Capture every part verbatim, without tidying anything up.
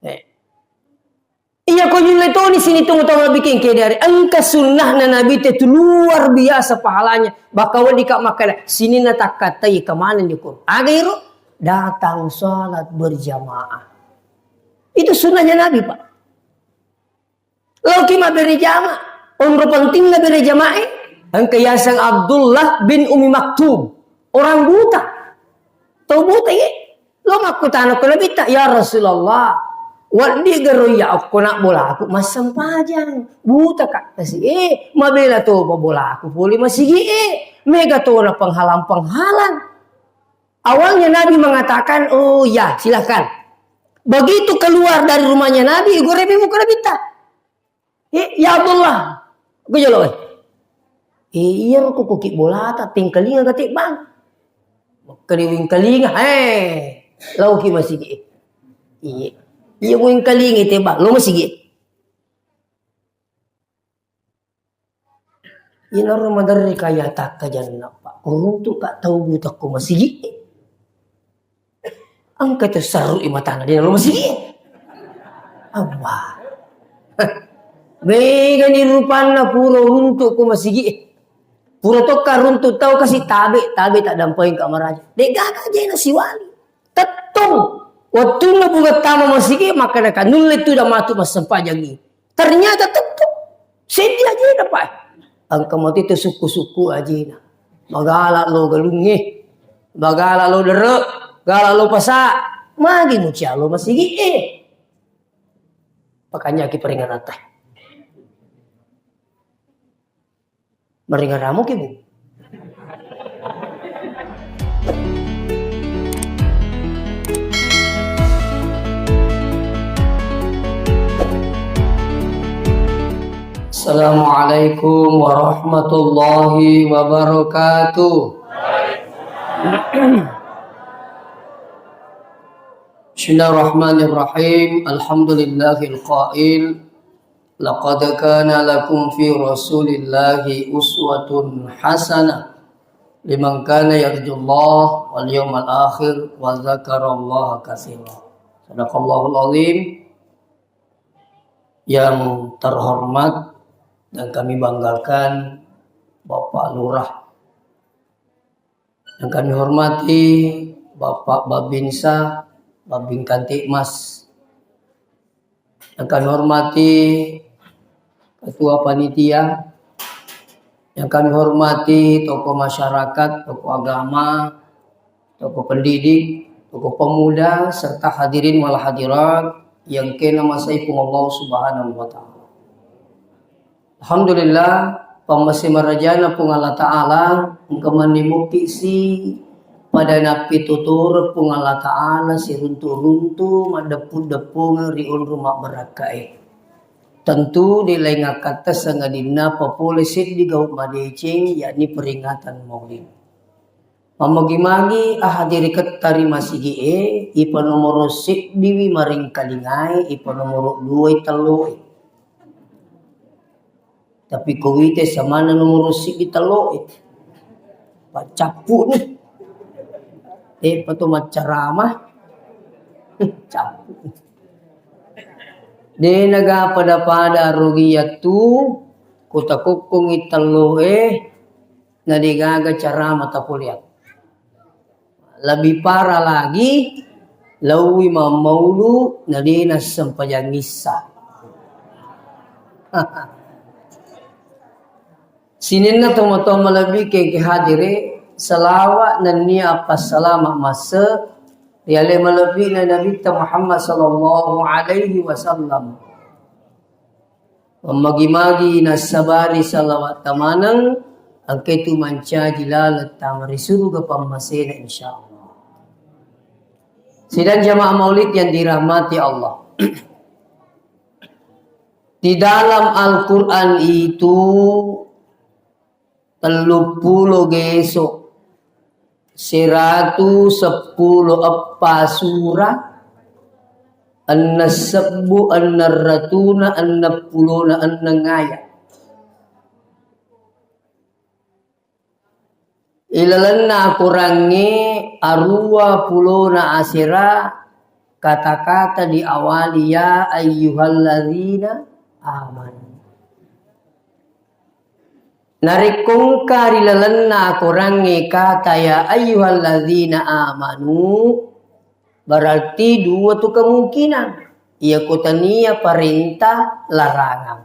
Eh. Iya ko nyulle toni sini tong tau mabikeng kedari. Engka sunnahna Nabi te tu luar biasa pahalanya. Baka weddika makkeda sininna takkatai kemana ni ko. Aga iro? Datang salat berjamaah. Itu sunnahnya Nabi, Pak. Lauki mabbere jama, onro pentingna bere jamae. Engka yaseng Abdullah bin Umi Maktum, orang buta. Tau buta ye. Lo makkutana ko Nabitta, "Ya Rasulullah, waddi garo ya okko nak bolaku massempajang. Buta kak tasi e, mabela topa bolaku pole masigi e. Mega tona penghalang-penghalang." Awalnya Nabi mengatakan, "Oh ya, silahkan." Begitu keluar dari rumahnya Nabi, igoremi muka Nabitta. "Eh, ya Abdullah, aku jolo eh. Eh, iya ko koki bolata, tengkalinga kate bang. Keriwing kalinga, eh, lauki masigi. Iya, iya wing kalinga te bang, lo masigi." Inaro maderri kaya takkajanna, Pak. Kuruntu ka tau buta ko masigi. Engka tu serru i matana di dalam masigi. Abba. Begani rupanna pura runtu ko masigi. Pura tokka runtu tau kasi tabe, tabe tak dampeng ka maraja. Dek gaga jena siwali. Tettong. Wattunna bunga tama masigi, maka naka nulle tu da matu massempajang i. Ternyata tettong. Seddi ajena, Pak. Engka matu itu suku-suku ajena. Magala lo galungnge. Magala lo dere. Gala lo pasa. Magi mucia lo masigi e. Pakanya ki peringatan. Maringaramu ki, Bu? Assalamualaikum warahmatullahi wabarakatuh. Bismillahirrahmanirrahim. Alhamdulillahil qail. Laqad kana lakum fi Rasulillahi uswatun hasanah liman kana yarjullah wal yawmal akhir wa dzakarallaha katsira. Sadaqallahul azim. Yang terhormat dan kami banggakan Bapak Lurah, yang kami hormati Bapak Babinsa, Babin Kamtibmas. Yang kami hormati Ketua Panitia, yang kami hormati tokoh masyarakat, tokoh agama, tokoh pendidik, tokoh pemuda, serta hadirin wal hadirat yang kena masai Puang Allah Subhanahu wa Ta'ala. Alhamdulillah, pammase marajana Puang Allah Ta'ala, engka manni mukki si pada nappi tutureng Puang Allah Ta'ala siruntu-runtu maddeppu-deppungeng ri onrong mabbarakkae. Tentu di laing akkatta sangadinna papole seddi gau madeceng, yakni peringatan Maulid. Mammagi-magi ahadiri ketta ri masigi'e, ipanomoro seddiwi maringkalingae, ipanomoro duai telloe. Tapi ko wite samana nomoro seddi telloe. Paccappu ni. Eh, pato maccarama. Cappu. De naga pada-pada arugi yattu, kota kokkongi telloe, na de gaga carama tapoleang. Lebih parah lagi, laowi mammaulu, na de nassempajang issa. Sininna tomatoa malebbi ke hadire, salawa nennia appasalama masse, ri ale malebbi na Nabitta Muhammad sallallahu alaihi wasallam. Mammagi-magi nassabari salawat tamaneng, engka tu mancaji laleng tama ri suruga pammasena, insyaallah. Sidang jamaah maulid yang dirahmati Allah. Di dalam Al-Quran itu telluppulo geso, seratu seppulo eppa sura, enneng sebbu, enneng ratuna, enneng pulona enneng ayat. Ilalenna Akorangnge aruwa pulona asera, Kata-kata diawali ya ayyuhalladzina amanu. Narekko engka ri lalenna Korangnge kata ya ayyuhalladzina amanu, berarti dua tu kemungkinan. Iyako tania parenta, larangan.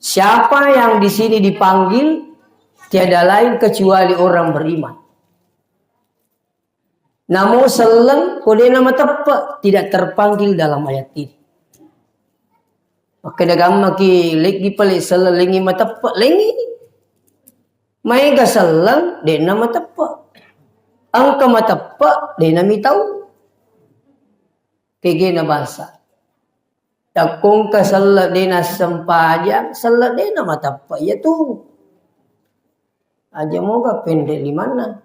Siapa yang di sini dipanggil? Tiada lain kecuali orang beriman. Namo selleng, ko de'na mateppe', tidak terpanggil dalam ayat ini. Makkeda gammaki, leggi pale selleng, lengngi mateppe', lengngi. Maega selleng, de'na mateppe'. Engka mateppe', de'na mitau. Kegena bangsa. Yakko engka selle' de' nassempajang, selle' de' namatappe' iyatu. Aja moga pendek limanna.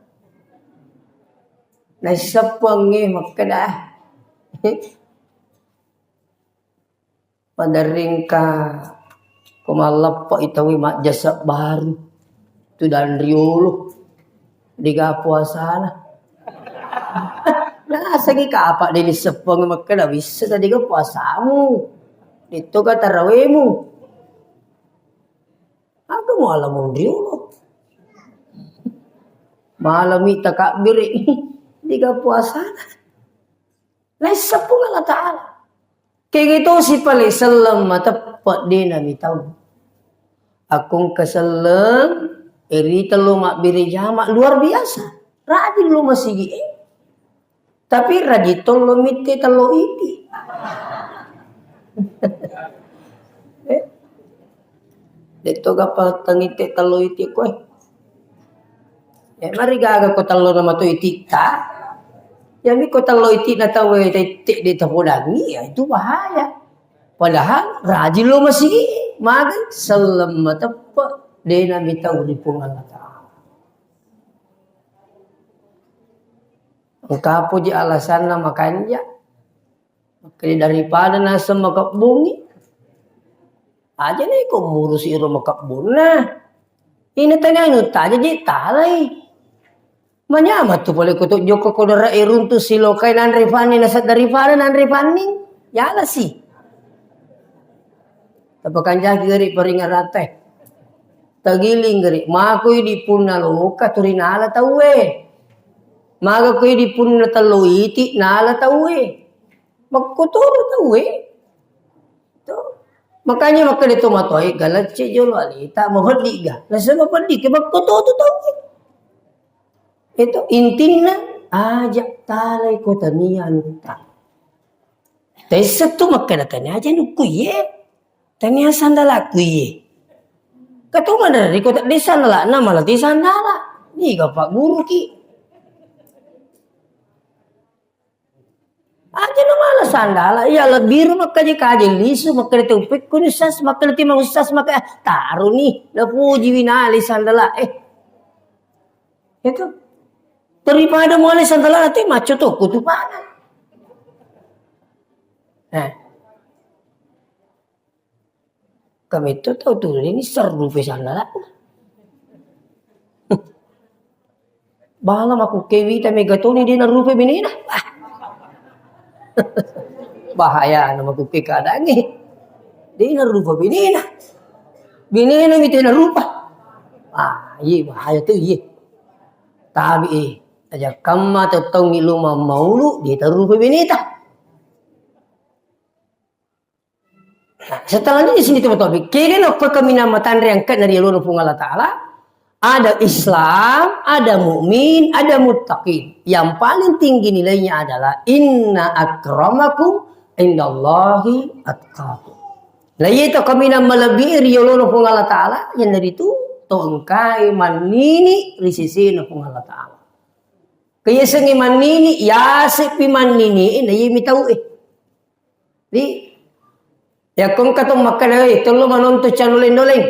Naisseppengnge makkeda, maderringka ko malleppe'i tauwe majjasa baru. Tu dan riolo. Dega puasana. Nasengi kapa' de' nisseppeng makkeda wissa tadi ga puasamu. Ditto ga tarawemu. Aga muala monriolo. Malami takabbiri. Dega puasana. Naisseppu Allah Ta'ala. Kege tosi pale selleng mateppe' de' namitau. Akko engka selleng, eri tello mabbere jama, luar biasa. Rajin lo masigi, eh. Tapi rajin tollo mitte tello iti. Eh. Detto gappa tengitte tello iti koe. Eh, mari gaga ko tello nama tu ititta. Yami ko tello iti na tau tette de tapodangi, ya itu bahaya. Padahal rajin lo masigi, magai selleng mateppe' de' namitau ri Puang Allah Ta'ala. Engka poji alasanna makanja. Makanya daripada naseng makebbungi. Aja nih kok murusi iro makebbunna. Ini tanya anu taja je talai. Manyameng tu pole ko to jokka ko dara e runtu silokai nanre fanni nasa daripada nanre fanni. Yala si. Tapakanjaki gari paringarate. Tagiling gari. Makoi di punna loka turinala tauwe. Maga koi di punna tello iti nala tauwe. Makkotoro tauwe. To. Makanya makkeda to matoae galacce jolo alita mafeddi ga. Nasa mafeddi ke makkototo tauwe. Itu intinna aja talai ko tania anutta. Tessa tu makkeda tania aja nukku ye. Tania sandalaku ye. Katuma dari ko tadi sandala na malah ti sandala. Ni gapa guru ki. Aja na mala sandala, iya lebbiru makkaje-kaje lisu, makkeda te upekku ni sas, makkeda te mau sas, makkeda, ah, taruni, napuji winale sandala, eh. Itu. Daripada muale sandala nanti maco to kutu pangan. Eh. Kametto tau tuleni serrupe sandala'na. Bala makukke wita mega toni de narupe benena. Ah. Bahaya na makukke keadaangnge. De narupa benena. Benena mi te narupa. Ah, iye bahaya tu iye. Tabi eh. Aja kamma tettong ilu mammaulu de tarupa beneta. Nah, setelah ini sini teman-teman, kira no kaminang matanre angkat dari Allah Puang Allah Ta'ala, ada Islam, ada mukmin, ada muttaqin. Yang paling tinggi nilainya adalah inna akramakum indallahi atqakum. Nah, iya to kaminang malebbi ri Allah Puang Allah Ta'ala, yang dari itu to engkai mannini ri sesena Puang Allah Ta'ala. Keyasengi mannini, yasepi mannini, na iya mitau eh. Di, yakko engka to makkeda, "Eh, tello manonton channel Doleng."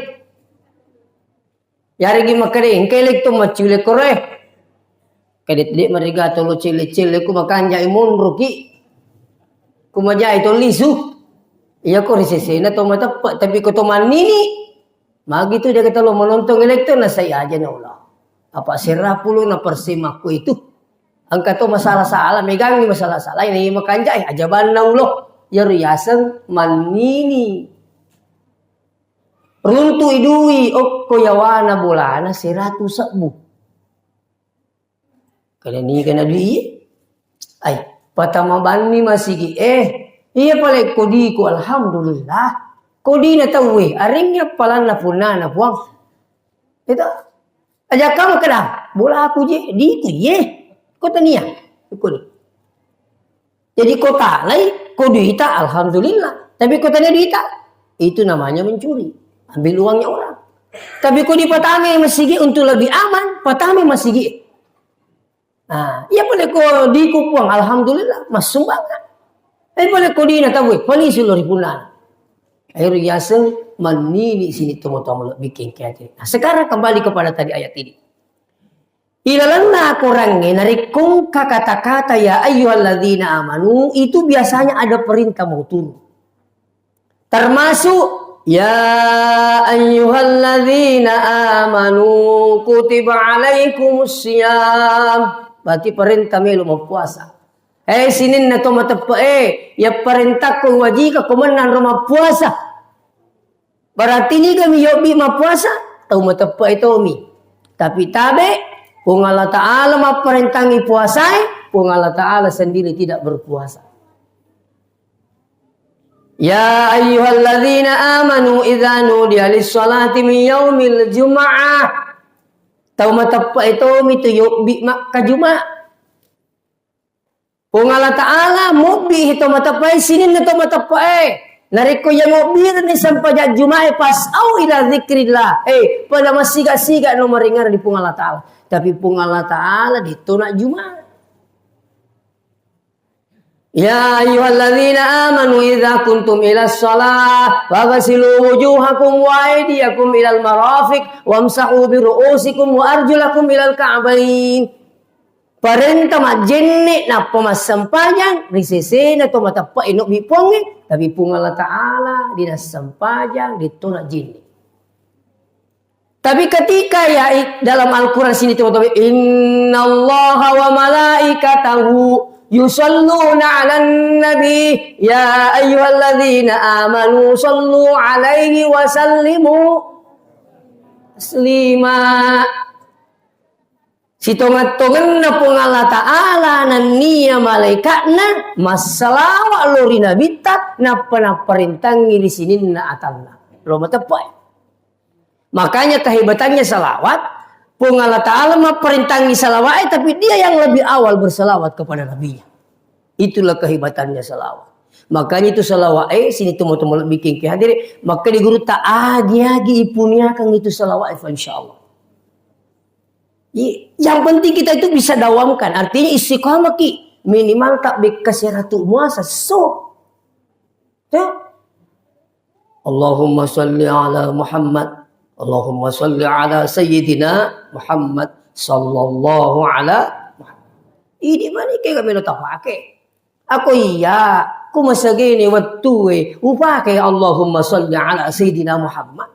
Yaregi makkeda, "Engka elek to maccule koro eh." Kede de mariga tolo cele-cele ku makanjai monro ki. Ku majai to lisu. Iya ko ri sesena to mateppe, tapi ko to mannini. Magi tu dia kata lo menonton elek to nasai aja na ulah. Apa serapulu na persemakku itu. Engka to masalah-salah, megangngi masalah-salah, ini makanja, eh, ajabanna ulo. Iyaro yaseng mannini. Runtu'i dui okko yawana bolana seratu sebbu. Kada niga na dui, ai, patama banni masigi, eh, iya pale kodiku, alhamdulillah. Kodina tauwe, arengngi appalanna punnana, Puang. Itu. Aja kamu kada, bola aku je, diku ye. Kota nia, ikut. Jadi ko talai, ko duita, alhamdulillah. Tapi ko tania duita, itu namanya mencuri. Ambil uangnya orang. Tapi ko dipatame masigi untuk lebih aman, patame masigi. Nah, iya pale ko diku Puang, alhamdulillah, massumbang. Tapi pale ko dina tabue, pali sulori punana. Akhirnya yaseng mannini sini tomo-tomo lebih kengkeng. Nah, sekarang kembali kepada tadi ayat ini. Ilalenna Akorangnge narekko engka kata-kata ya ayyuhalladzina amanu, itu biasanya ada perintah mau turun. Termasuk ya ayyuhalladzina amanu kutiba alaikumus siyam. Berarti perintah melo mappuasa. Eh, sininna to mateppe'e, ya perintahku wajika ko mennang ro mappuasa. Berarti niga mi yobbi mappuasa? Tau mateppe'e tomi. Tapi tabe, Puang Allah Ta'ala mapparentangi puasae, Puang Allah Ta'ala sendiri tidak berpuasa. Ya ayyuhalladzina amanu idza nudiya lis-salati min yaumil jum'ah. Tau mateppe'e tomi tu yobbi makkajuma. Puang Allah Ta'ala mobbi to mateppe'e, sininna to mateppe'e. Narekko iya mobbirani sempajang Jumae, fas'au ila dzikrillah. Eh, pada masiga-siga no maringara di Puang Allah Ta'ala. Tapi Puang Allah Ta'ala ditona Juma. Ya ayyuhalladzina amanu idza kuntum ila shalah faghsilu wujuhakum wa aydiyakum ilal marafiq wamsahu bi ru'usikum wa arjulakum ilal ka'bain. Parenta majjenne nappa massempajang ri sesena to mateppe'e nobbi Puangnge, tapi Puang Allah Ta'ala dinassempajang, ditona jenne. Tapi ketika ya i-, dalam Al-Quran sini teman-teman, innallaha wa malaikatahu yusalluna 'alan nabi, ya ayyuhalladzina amanu sallu 'alaihi wa sallimu taslima. Sitonget-tongenna Puang Allah Ta'ala nennia malaikatna massalawa lao ri nabitta, nappa napparentangi ri sininna atanna. Lo mateppe'e. Makanya kehebatannya salawat, Puang Allah Ta'ala mapparentangi salawat, eh, tapi dia yang lebih awal bersalawat kepada nabinya. Itulah kehebatannya salawat. Makanya itu salawat, eh, sini teman-teman bikin ke hadir, maka di guru tak agi-agi ipuniakan itu salawat, eh, insya Allah. I-, yang penting kita itu bisa dawamkan. Artinya istiqamah ki. Minimal tak beka seratu muasa. So. Ya. Allahumma salli ala Muhammad. Allahumma salli ala Sayyidina Muhammad. Sallallahu ala Muhammad. Ini mana kayak kami lo tak pakai. Ako iya, ku masagene wettue, upake Allahumma salli ala Sayyidina Muhammad.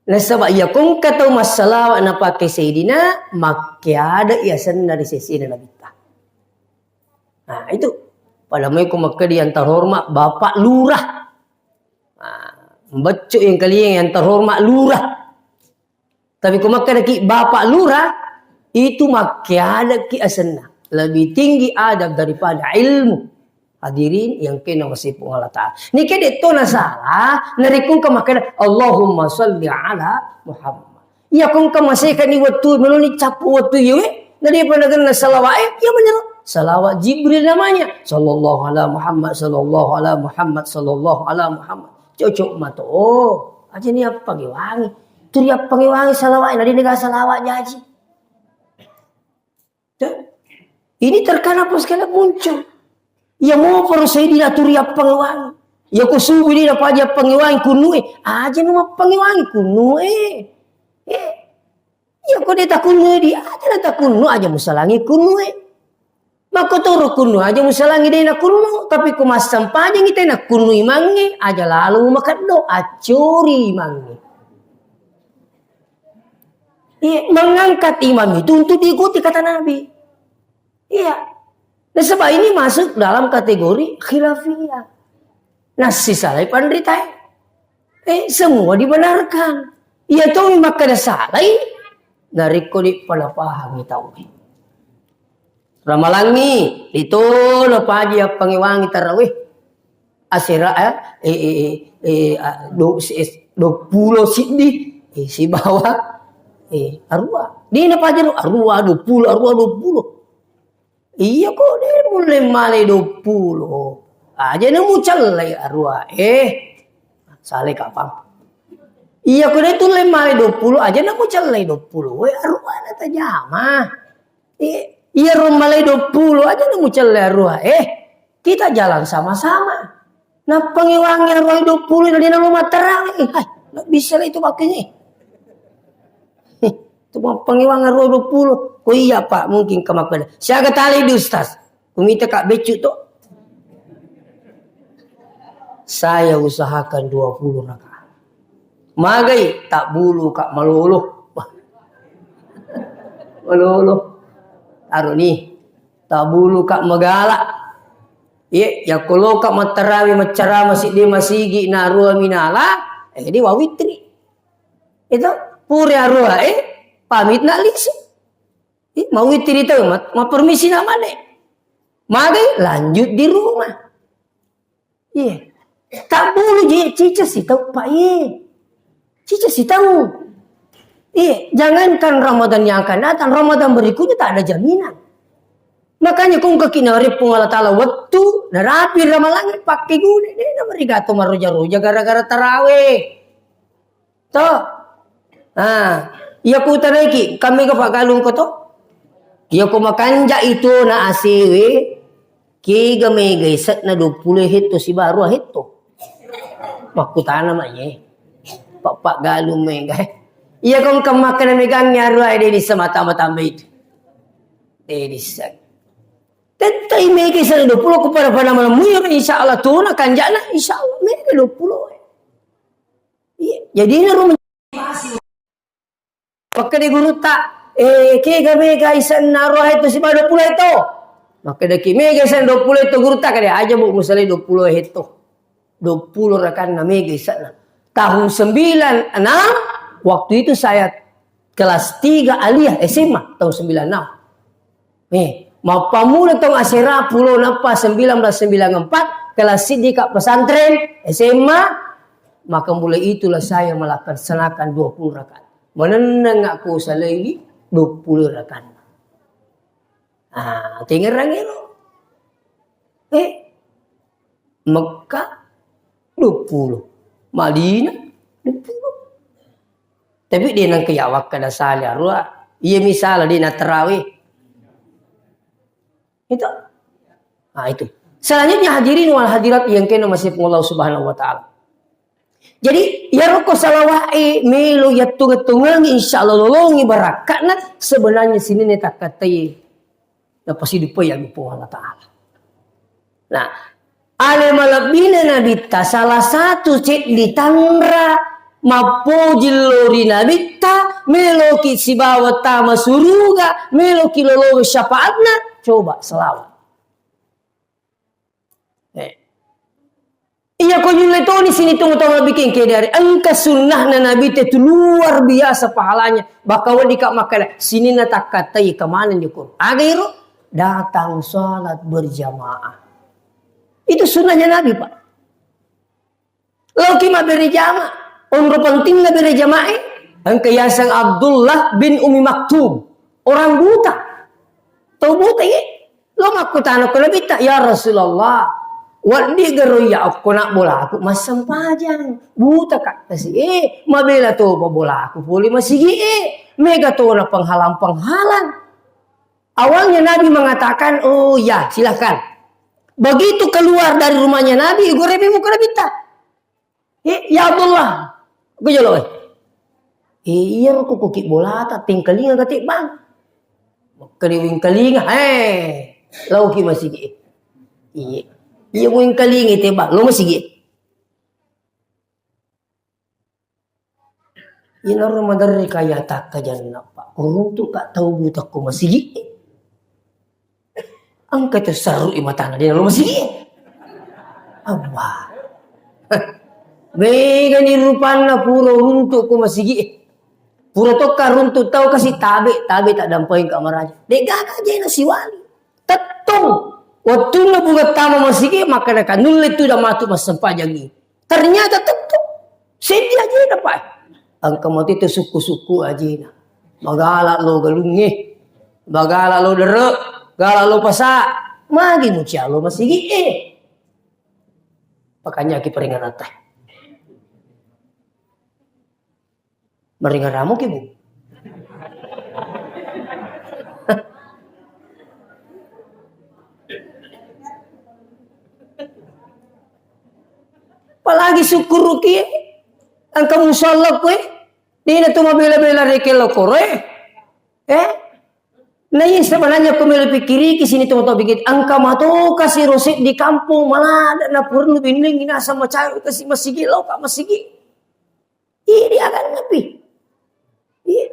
Nasaba iya kongka tau massalawa napake Sayyidina, makkeada i asenna ri sesena Nabitta. Nah, itu. Pada mai ko makkeda yang terhormat Bapak Lurah. Nah, beccu yang kalian yang terhormat Lurah. Tapi ko makkedaki Bapak Lurah, itu makkeadaki asenna. Lebih tinggi adab daripada ilmu. Hadirin yang kena masih Allah Ta'ala. Nike de to nasalah, narekko engka makkeda, Allahumma salli ala Muhammad. Iya ko engka masehkani wettu, menuni cappu wettu iyewe, na depa nagenna salawat, eh, iya menyeru. Salawat Jibril namanya. Sallallahu ala Muhammad, sallallahu ala Muhammad, sallallahu ala Muhammad. Cocok mato. Oh, aja ni appangewangi. Turi appangewangi salawat, na de nega salawat jaji. Ya. Ini terkadang pas kala muncul. Ya mau perlu saya di naturi appangewangi. Ya ko subuh di napaja appangewangi kunue. Aja nu mappangewangi kunue. Eh. Iya, ko de takunnu di aja na takunnu aja musalangi kunnu e. Makkotoro kunnu aja musalangi de nakunnu, tapi ko massampajangi te nakunnu imangnge, aja lalo makeddo, accori imangnge. Iya, mengangkat imam itu untuk diikuti kata Nabi. Iya. Nasaba ini masuk dalam kategori khilafiyah. Nassisalai panritae. Eh, semua dibenarkan. Iya to mi makkeda salai, narekko di pada pahangi tau. Ramalangi, itu lo paji appangewangi tarawih. Asera, eh, eh, eh, eh, eh, ah, do, si-, eh, dua puluh siddi, eh, sibawa, eh, arua. Dina paja do, arua, dua puluh, arua, dua puluh. Iya ko de mulle male dua puluh. Aja na mucellai arua. Eh, sale kapang. Iya ko de tulle male dua puluh, aja na mucellai dua puluh. Weh, arua na tajama. Eh, iya ro male dua puluh, aja na mucellai arua. Eh, kita jalan sama-sama. Nappangewangi arua dua puluh, na dina rumah terang. Eh, hai, na bisa lah itu pakainya. Itu mappangewangi arua dua puluh. Ko iya, Pak, mungkin kemakuan. Siaga tali di Ustaz. Kumita Kak Beccu to. Saya usahakan dua puluh rakaat. Magai tak bulu Kak malolo. Malolo. Taruh nih. Tak bulu Kak magala. Iya, ya kalau Kak mattarawi maccarama siddi masigi na arua minala, eh, di wawitri. Itu pure arua, eh, pamit nak lisu. Ih, mawitiri tau, ma-, mapermisi namane. Magai lanjut di rumah. Iya. Tak boleh je, cica si tau, Pak, iya. Cica si tau. Iya, jangankan Ramadan yang akan datang, Ramadan berikutnya tak ada jaminan. Makanya kong kaki narepung Allah Ta'ala waktu, narapi ramalangi pakai gune, dia namarigato maroja-roja gara-gara taraweh. To. Ah, iya ku tanaiki, kami ga pagalung ko to? Iya ko makanja itu na asewe, kega mega isetna dua puluh hetto sibawa arua hetto. Makkutana ma ye. Pak, pak galung mega. Iya ko engka makkana megangngi arua de dissa mata-mata itu. De dissa. Tettai mega isetna dua puluh ko pada-pada malam muir, insya Allah tuna kanjana, insya Allah mega dua puluh. Iya, jadi ini rumah. Makkeda gurutta, eh, kega mega isenna arua hetto sibawa dua puluh hetto. Makkeda ki mega isenna dua puluh hetto gurutta, kade aja bu musalai dua puluh hetto. Dua puluh rakanna mega isenna. Tahun sembilan enam, waktu itu saya kelas tiga aliyah S M A tahun sembilan enam. Eh, mappammula taung asera pulo nappa sembilan belas sembilan empat, kelas siddi ka pesantren, S M A, maka mulai itulah saya melaksanakan dua puluh rakaat. Manenneng aku salaiwi dua puluh rakaat. Ah, tengerang ero. Eh, Mekah dua puluh, Madinah dua puluh. Tapi dia nang kaya wakkada sali arua, iya misal dia na tarawih. Itu. Nah, itu. Selanjutnya hadirin wal hadirat yang kena masih Allah Subhanahu wa Ta'ala. Jadi, ya roko salawat e melo ya tunga-tunga, insya Allah lolongi barakatna, sebenarnya sini ne takkatai. Napasidupai anu Puang Allah Ta'ala. Nah, ale malebbina Nabitta, salah satu ceddi tanra mappoji lo ri Nabitta, meloki sibawa tama suruga, meloki lolongi syafaatna, coba selawat. Eh. Iya ko yulle toni sini tong tau nabikin kedari. Engka sunnahna Nabi te tu luar biasa pahalanya. Baka weddika makkeda, sininna takkatai kemana ni ko. Aga iro? Datang salat berjamaah. Itu sunnahnya Nabi, Pak. Loki mabbere jama. Onro pentingna bere jamaah. Engka yaseng Abdullah bin Umi Maktum. Orang buta. Tau buta ye. Lo makkutana ko Nabitta, "Ya Rasulullah, wedding garo iya okko nak bolaku massempajang. Buta ka kasi, eh, mabela to bolaku pole masigi, eh, mega to na penghalang-penghalang." Awalnya Nabi mengatakan, "Oh ya, silahkan." Begitu keluar dari rumahnya Nabi, goremi muka Nabitta. Eh, ya Abdullah. Aku jolo, eh. Eh, iya ro kuki bolata, tingkalinga kate bang. Kali wingkalinga, eh. Lau ki masigi. Iya. Iya wingkalinga te bang, lo masigi. Ina ro maderri kaya takka janna, Pak. Kuruntu ka tau buta ko masigi. Engka tu serru i matana, de' nalo masigi. Abba. Mega ni rupanna pura runtu' ko masigi. Pura tokka runtu' tau kasi tabe', tabe' tak dampeng ka maraja. De' gaga je na siwali. Tettong. Wattunna bunga tama masigi, maka na kanulle tu da matu massempajangi. Ternyata tettong. Seddi ajena, Pak. Engka matu tu sukku-sukku ajena. Magala lo galungnge. Magala lo dere'. Gala lo pasa. Magi mucialo masigi, eh. Pakanya ki peringatan. Maringaramo ki, Bu. Apalagi sukkuruki, engka musalla koe, dena tu mabela-bela reke lokoro, eh. Eh? Nah, iya sebenarnya ko melo pikiriki sini tu moto bigit, engka matoka si rosek di kampung, malah ada na perlu bindeng ina sama cari kasi masigi, loka masigi. Idi akan nepi. Iya.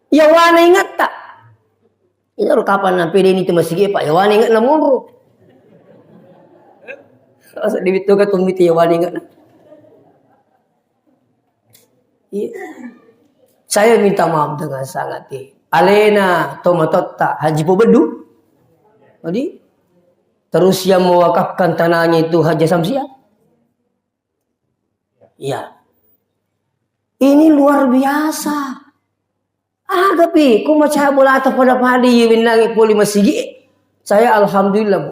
Yawana ingatta. Ina ro kapan nampe deni tu masigi, Pak? Yawana ingat na monro. Asa dibitto ka tumiti yawana ingat. Iya. Saya minta maaf dengan sangat, eh. Alena tomatotta Haji Pobeddu. Jadi, terus yang mewakafkan tanahnya itu Haji Samsiah. Iya. Ini luar biasa. Aga pi, ku macaya bolata pada-pada iya winnangi poli masigi. Saya alhamdulillah, Bu.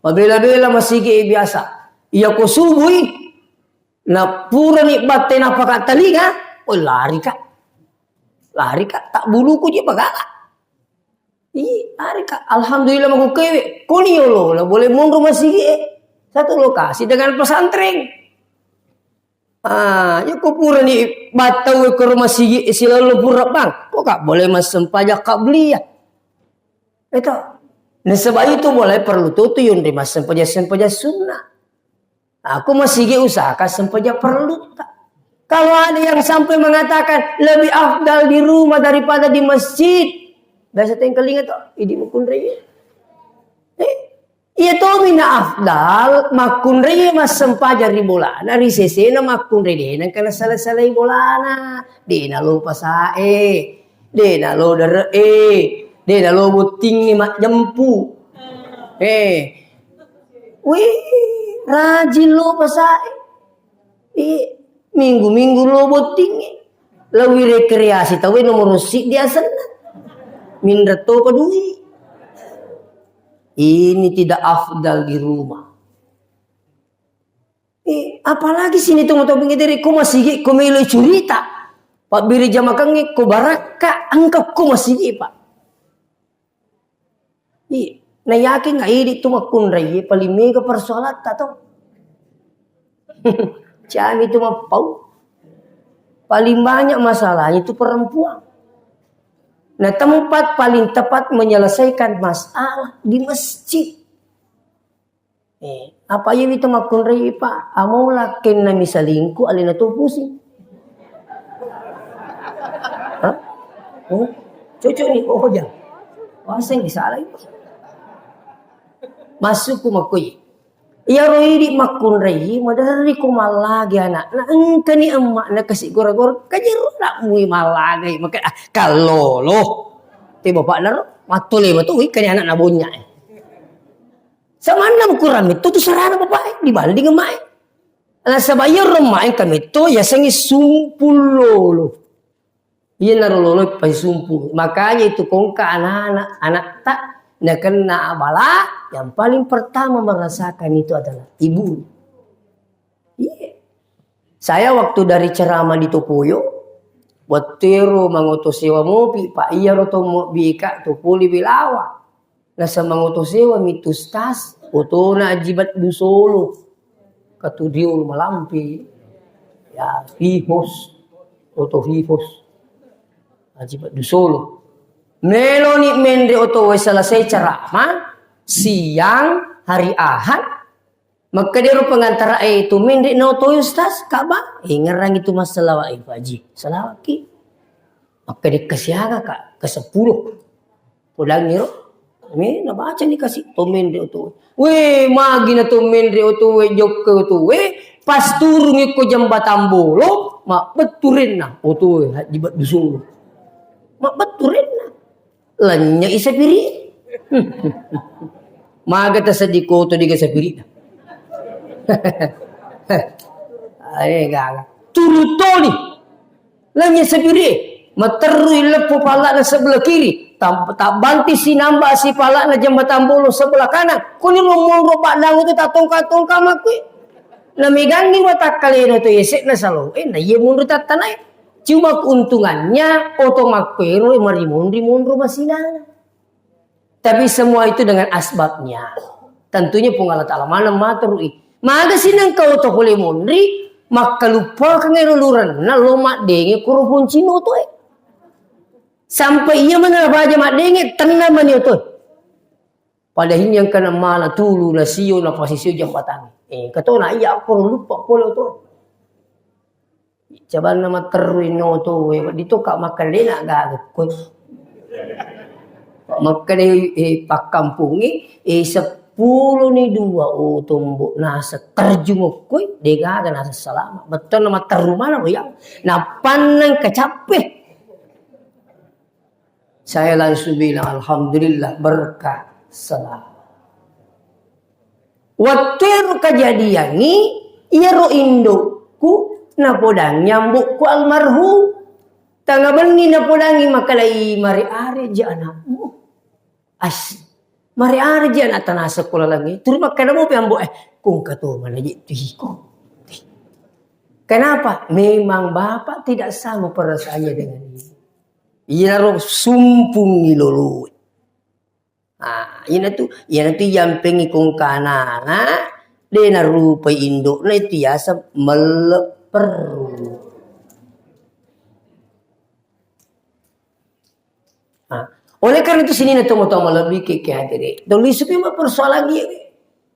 Mabela-bela masigi biasa. Iya ko subui, na purani batte napaka talinga, oh, lari ka. Lari ka, tak buluku je bagala. Ih, lari ka. Alhamdulillah maku kewe. Koni yolo, la boleh monro masigi. Satu lokasi dengan pesantren. Ah, ya ko purani battau ko ro masigi silalo pura bang. Ko ka boleh massempajang qabliyah. Itu. Nasaba itu boleh perlu tutu yunri massempajang-sempajang sunnah. Aku masigi usahakan sempajang perlu. Kalau ada yang sampai mengatakan lebih afdal di rumah daripada di masjid, biasa tengkelinga tuh, idi mukunre. Eh, Iya tommi na afdal makkunrai massempajang ri bolana, ri sesena makkunrai de nengka nasalai-salai bolana, de nalo pasae, de nalo dere'e, de nalo bottingnge majjempu. Eh. Wih, rajin lo pasae. Iya, minggu-minggu lo bottingnge. Lawi rekreasi tauwe nomoro siddi asenna. Minreng topa dui. Ini tidak afdal di rumah. Eh, apalagi sini tong-tong pengedere ko masigi ko melo curita. Pabbiri jamakangnge ko barakka engka ko masigi, Pak. Iya, na yakin nggak idi tu makkunrai paling mega persoalatta to. Cami tu mappau. Paling banyak masalahnya itu perempuan. Nah, tempat paling tepat menyelesaikan masalah di masjid. Eh, apa iya wita makkunrai, Pak? Amau lakkenna misalingku alena tu pusing. Hah? Oh, cocok nih. Oh, ya. Waseng disalai. Masukku makkoi. Iyaro idi makkunrai, maderri ku mallagi anakna, engkani emmakna kasi gora-gora, kajerro anakmu mallagai, maka, ah, kallolo. Te bapakna ro, mattole matu, engkani anakna bonnya. Samanna mukurang metto tu sarana bapak e, dibanding emak e. Nasaba iyaro emak e engka metto yasengnge sumpung lolo. Iyanaro lolo paisumpung. Makanya itu kongka anak-anak, anakta nakenna abala, yang paling pertama merasakan itu adalah ibu. Iya. Saya waktu dari ceramah di Topoyo, wettuero mangoto sewa mopi, Pak, iyaro to mobika to poli belawa. Nasamang oto sewa mi tu stas, otona Aji Baddu Solo. Katu diolo malampe. Ya, Vivos. Oto Vivos. Aji Baddu Solo. Meloni menre oto wai selesai ceramah, siang hari Ahad, Makkedaro pengantara e, "Eh, tu menre na oto ustaz, Kak, Bang?" Eh, ngerang itu mas selawat, eh, Pak Haji. Selawat ki. Makkeda kasiaga, Kak, ke sepuluh. Podang iro. Me, nabaca ni kasi to menre oto. We, magi na to menre oto we, jokke oto we, pas turungi ko jembatan bolo, mabbetturenna oto we, haji baddu solo. Mabbetturenna. Lanya isa piri. Maga taseddi koto diga sapirina. Eh, gaga. Turu toli. Lanya sapiri. Materru ileppo palla'na sebelah kiri. Tam-, tabbanti sinamba si palla'na jembatan bolo sebelah kanan. Kuni lo monro paddang itu tatongka-tongka makui. Nameganni watakkalena to yesekna salo. Eh, na iya monro tattanae. Cuma keuntungannya oto makkuero marimonri monro masinana. Tapi semua itu dengan asbabnya. Tentunya Puang Allah Ta'ala maneng materui. Maga sinengka oto pole monri, makkaluppakeng ero lurenna lo maddenge koro poncino otoe. Sampai iya mana baja maddenge, tenna mani otoe. Pada hinyang kana mala tulu na sio na pasisio jembatan. Eh, katona iya koro luppa pole otoe. Cabanna matterru inno to, eh, wedding to ka makkeda na gaga ko. Makkeda, eh, pakkampungnge, eh, seppulo ni dua, oh, tombo naseng terjung okkoi, de gaga naseng salama. Bettuanna matterru mana lo yang napannang kecappe. Saya langsung bilang, "Alhamdulillah, berkah, selamat." Waktu ero kejadiangi, iyaro indokku napodangi ambokku almarhum. Tanga benni napodangi makalai, "Mare-are je anakmu." As, "Mare-are je anak tanah sekolah lagi." Turu makkeda mopi ambo, eh, kungka to mana je tiko. Kenapa? Memang bapak tidak sama perasaannya dengan ini. Iyaro sumpungngi loloe. Ah, iyanatu, iyanatu iyampengngi kongkanana, de narupai indokna itu yaseng melle perru. Ah, oleh karena itu sininna tomatoa malebbi ke, ke hadere. Doli supi ma persoalan iye.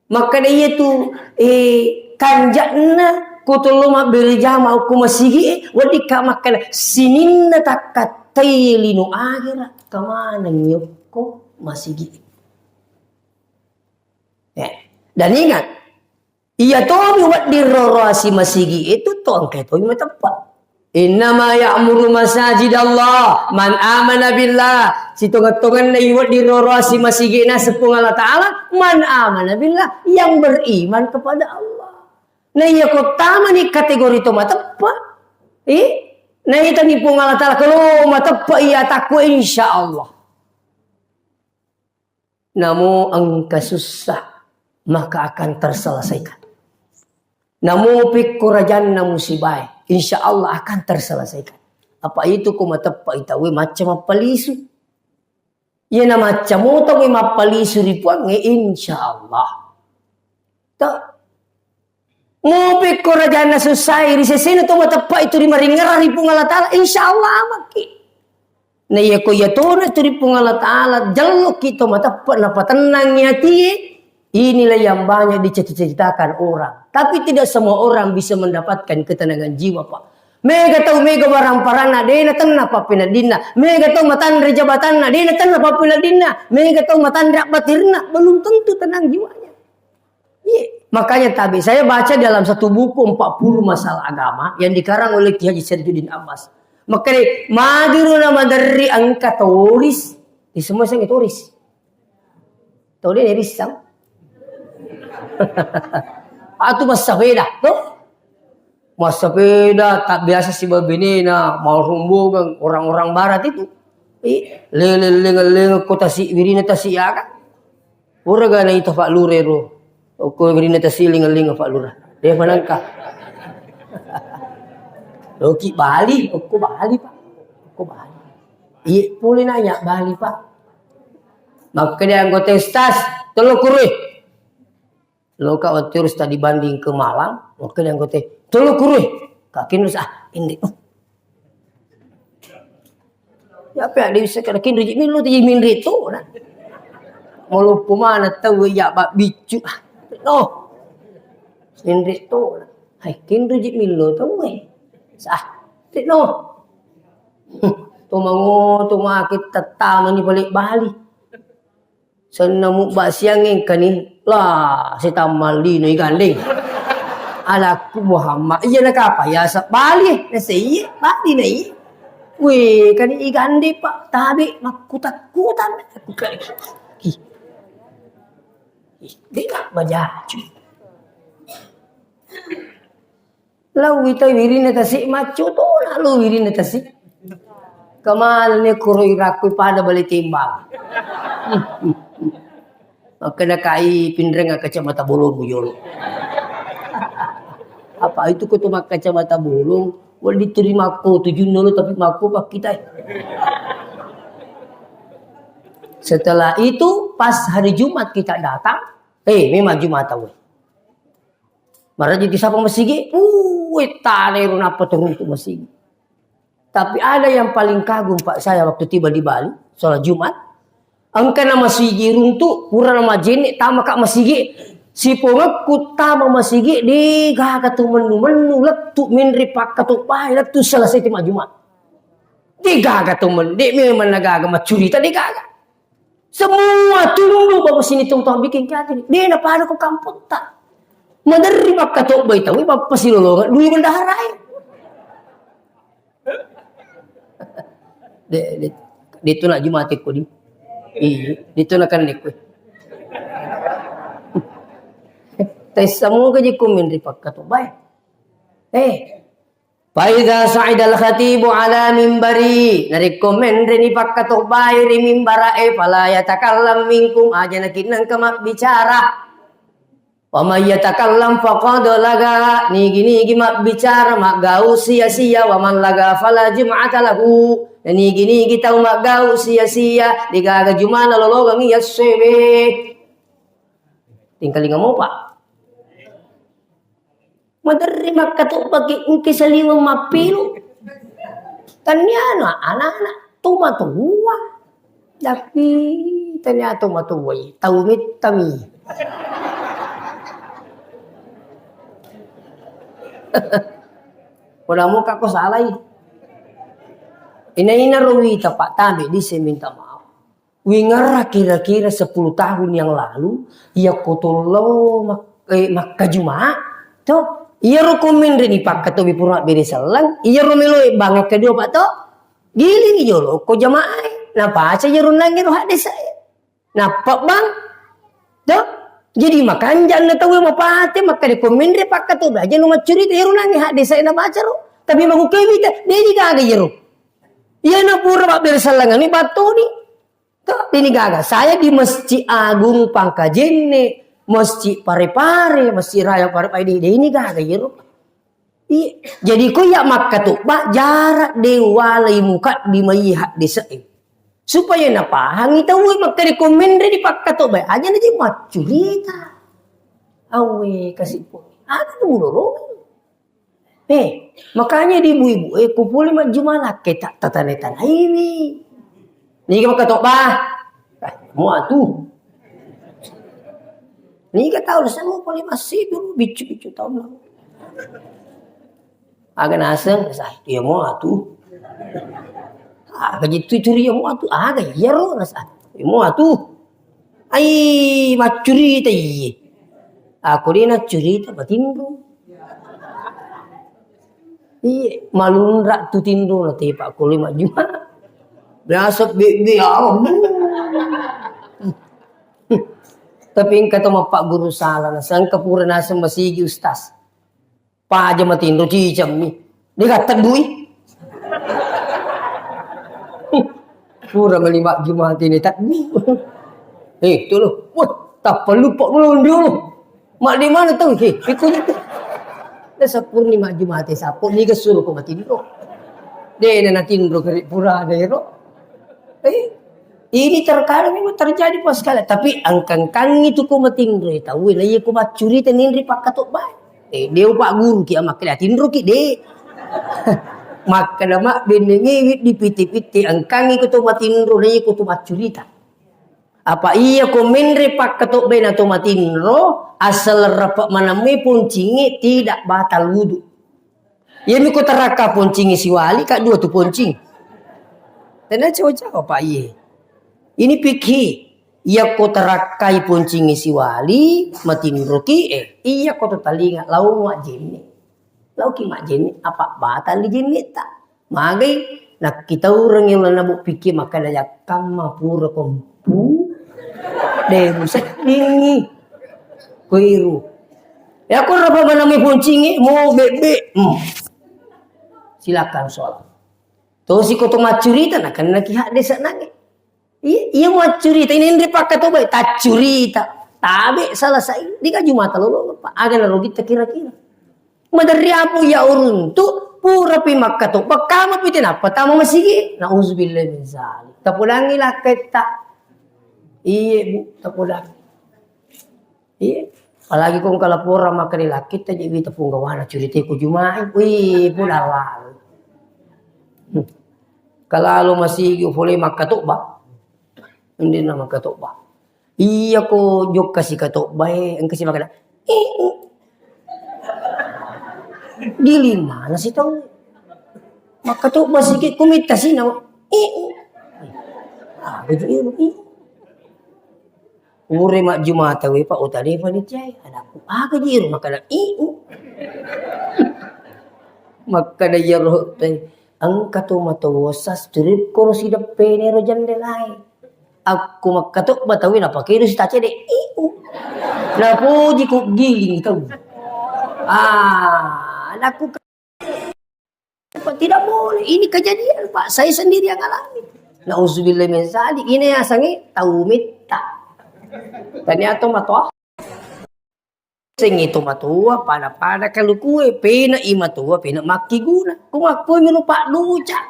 Makkeda iyatu, eh, kanja'na ko tollo mabbere jama okko masigi'e, weddikka makkeda sininna takkattai lino akhirat, kamaneng yokko masigi'e. Eh, dan ingat, iya tomi wedding roroasi masigi'e tu to engka tomi mateppa. Innama ya'muru masajidallah man amana billah. Sitonget-tongenna iwedding roroasi masigi'na Puang Allah Ta'ala, man amana billah, yang beriman kepada Allah. Na iya ko tamani kategori to mateppa, eh? Na iya tani Puang Allah Ta'ala, kalau mateppa iya takwa, insya Allah. Namo engka susah, maka akan terselesaikan. Namo pekko rajanna musibae, insya Allah akan terselesaikan. Apa itu ko mateppa itawe macca mappalisu. Iya na macca moto we mappalisu ri Puangnge, insya Allah. Ta, Mupekko rajanna sussai, ri sesena to mateppa itu ri maringerra ri Puang Allah Ta'ala, insya Allah amaki. Na iya ko iya tona tu ri Puang Allah Ta'ala, jelloki to mateppa, napatennangi hatie. Inilah yang banyak diceritakan orang. Tapi tidak semua orang bisa mendapatkan ketenangan jiwa, Pak. Mega tau mega waramparanna, de natenna pappeneddinna. Mega tau matanre jabatanna, de natenna pappeneddinna. Mega tau matanre abbatirna, belum tentu tenang jiwanya. Iya, makanya tabe saya baca dalam satu buku empat puluh masalah agama yang dikarang oleh Kiai Haji Syarjuddin Abbas. Makanya magiro na maderri engka toris. Di semua saya toris. Toris ne risang. Atu massapeda, to? Massapeda, tak biasa si babenena, mau rombongan orang-orang barat itu. Eh, lele-, lele-, lele-, kota si, wirina tasi ya kan? Pura ga naita Pak Lura ro. Okko wirina tasiling-aling Pak Lura. De manengka. Loki Bali, okko Bali, Pak. Okko Bali. Iye, pole nanya Bali, Pak. Makkeda anggota stas, telo kurui. Loka waktu harus tadi banding ke Malang, makkeda anggota, telo kurui. Kakin harus, ah, ini. Ya, apa ya, dia bisa kena kinro ji, milo tu ji minri tu, nah. Maloppo mana tau ya, bak bicu. No. Minri tu, nah. Hai, kinro ji milo tau, eh. Sah. No. Tu mango, tu makit tetama ni balik Bali. Senna mubba siang engkani, lah, setammal lino igandeng. Anakku Muhammad, iya nakapa? Ya, sa-, bali, naseiye, bali na iye. Weh, kani igandeng, Pak, tabe makkutak-kutak. Ih, ih, de' nak bajaju. Lao wita wirinna tasi, maccu tona lo wirinna tasi. Kemana ni kuro irakku pada bale timbang. Makkeda kai pinreng kacamata bolong jolo. Apa itu ko tu makkacamata bolong, wali terima ko tujuh nolo tapi mako pak kita. Setelah itu pas hari Jumat kita datang, eh memang Jumat tahu. Maraji disapa masigi, uh, tana ero nappa turun tu masigi. Tapi ada yang paling kagum, Pak, saya waktu tiba di Bali, sholat Jumat, engkana masigi runtu, purana majenne, tama ka masigi, sipongekku tama masigi, de' gaga tu mennu-mennu, lettu menre pakkatobbae, lettu selesai tima Jumat. De' gaga tu men-, de' memang nagaga maccurita, de' gaga. Semua tunduk bawa sini tong tong bikin kaji. De' na pada ko kamputta. Maderri makkatobbai tau, mappasilolongan dui bendaharae. De, de, de tu na Jumat ko di. Iya, de tu na kan ko. Tessa muka je komen ri pakkatobbai. Eh, Faidza sa'idal khatibu ala mimbari, narekko menreni pakkatobbae ri mimbara'e, fala yatakallam minkum, aja nakinnangka mabbicara. Wa may yatakallam faqad laga, nigi-nigi mabbicara maggau sia-sia, wa man laga fala jum'ata lahu, na nigi-nigi tau maggau sia-sia, degaga jumana lolongengngi yassewe. Tingkalinga mopa. Maderri makkatobbaki engke saliweng mappilu. Tanniana anak-anak tomatoa. Tapi tania tomatoa i, tau mettami. Padamu kako salai. Ina-ina ro wita Pak tabe dise minta maaf. Wingerra kira-kira sepuluh tahun yang lalu, iya ko tollo mak-, eh, makkajuma, to, iyaro ko menre ni pakkatobi pura mabbere selleng, iyaro meloe bangeng kedua, Pak, to, giling jolo ko jamaah e, napaca iyaro nangiro haddesae. Nappa bang, to, jadi makanja na tau mapate, makkeda ko menre pakkatobi aja no maccurita iyaro nangi haddesae nabaca ro. Tapi magukewi ta, de ni gaga iyaro. Iyana pura mabbere sellengani battoni. To, ini gaga. Saya di Masjid Agung Pangkajenne, Masjid Pare-Pare, Masjid Raya Pare-Pare, de, de ini gaga iyaro. Iya. Jadi ko iya makkatobba jarak de walai mukaddimai haddese'e. Supaya napahangi tauwe makkeda ko menre di pakkatobba aja na je maccurita. Awe kasi pole. Ada tu loro. Eh, makanya di ibu-ibu, eh, ku pole majjuma nakke ta-, tatane-tanaiwi. Niga makkatobba? Eh, mua tu. Niga tau, saya mau pole masih dulu, bicu-bicu tau lah. Aga naseng, sa, iya mua tu. Aga jitu curi iya mua tu, aga iyaro, nasa, iya mua tu. Ai, maccurita iye. Ako de naccurita, matinro. Iye, malunra tu tinro na tepa ko lima juma. Biasa bebbe, ya Allah. Tapi engka to mappaguru sala, nasengka pura naseng masigi ustaz. Paja matinro cicammi. Dega teddui. Pura mani majjuma tini teddu. Eh, tu lo. Wah, tappa lupa lo ndio lo. Mak di mana tu? Eh, itu itu. Dah sapurni majjuma te sapo ni ke suruh ko matinro. De na natinro kari pura de ro. Eh, ini terkadang memang terjadi pas sekali. Tapi angkang-kang itu ko matinro tau na iya ko maccurita ninri pakkatobba. Eh, de upagguru ki, makkeda tinro ki, de. Makkeda mabbennengngi widdi pitti-pitti, engkangi ko to matinro, na iya ko to maccurita. Apa iya ko menre pakkatobbae na to matinro, asal repe manemmui poncingnge tidak batal wudu. Iya mi ko tarakka poncingnge siwali, ka dua tu poncing. Tena cawa-cawa, Pak, iye. Ini fikih. Iyako tarakkai poncingnge siwali, matinroki, eh, iyako to talinga, lao majjenne. Laoki majjenne, apa batalli jennetta. Magai, nakkitaurengngi ulana bu pikki makkeda, "Jakkamma pura kompu, de museddingngi." Kuiru. Ya, ko rapa manami poncingnge, mo bebbe. Hmm. Silakan sholat. Tosi ko to maccurita, nakennaki hadde senangnge. Iya, iya maccurita, ini nri pakkatobba, taccurita. Tabe selesai, dikaju mata lolo, Pak. Aga narogitta kira-kira. Maderri apu ya uruntu, pura pi makkatobba, kama pi tenappa tama masigi. Nauzubillah min zalik. Tapodangi lakketta. Iye, Bu, tapodangi. Iya. Apalagi ko engka laporan makkeda lakketta je wita punggawana curita ko Juma'i. Wih, pun halal. Hmm. Kalalo masigi pole makkatobba. Indenna makkatobba. Iya ko jokka si katobba e, engka si makkeda, "Iu." Di lima na si tau. Makkatobba siki kumitta sina. "Iu." Ah, begitu. Ure majjumata we, Pak, utalefani tiai. Anakku, aga ji iro makkeda, "Iu." Makkeda iyaro te, engka to matoa sas turikko ro sideppene ro jendelae. Akku makkatobba tau napake ro sitacede, "Iu." Napoji ko giling tau. Ah, anakku. Tidak boleh. Ini kejadian, Pak. Saya sendiri yang alami. Nauzubillah min zalik. Ini asangi tau mitta. Ternyata matoa. Sing itu matoa, pada-pada kalukue, pena i matoa, pena makkiguna. Kumakkue minu Pak duca.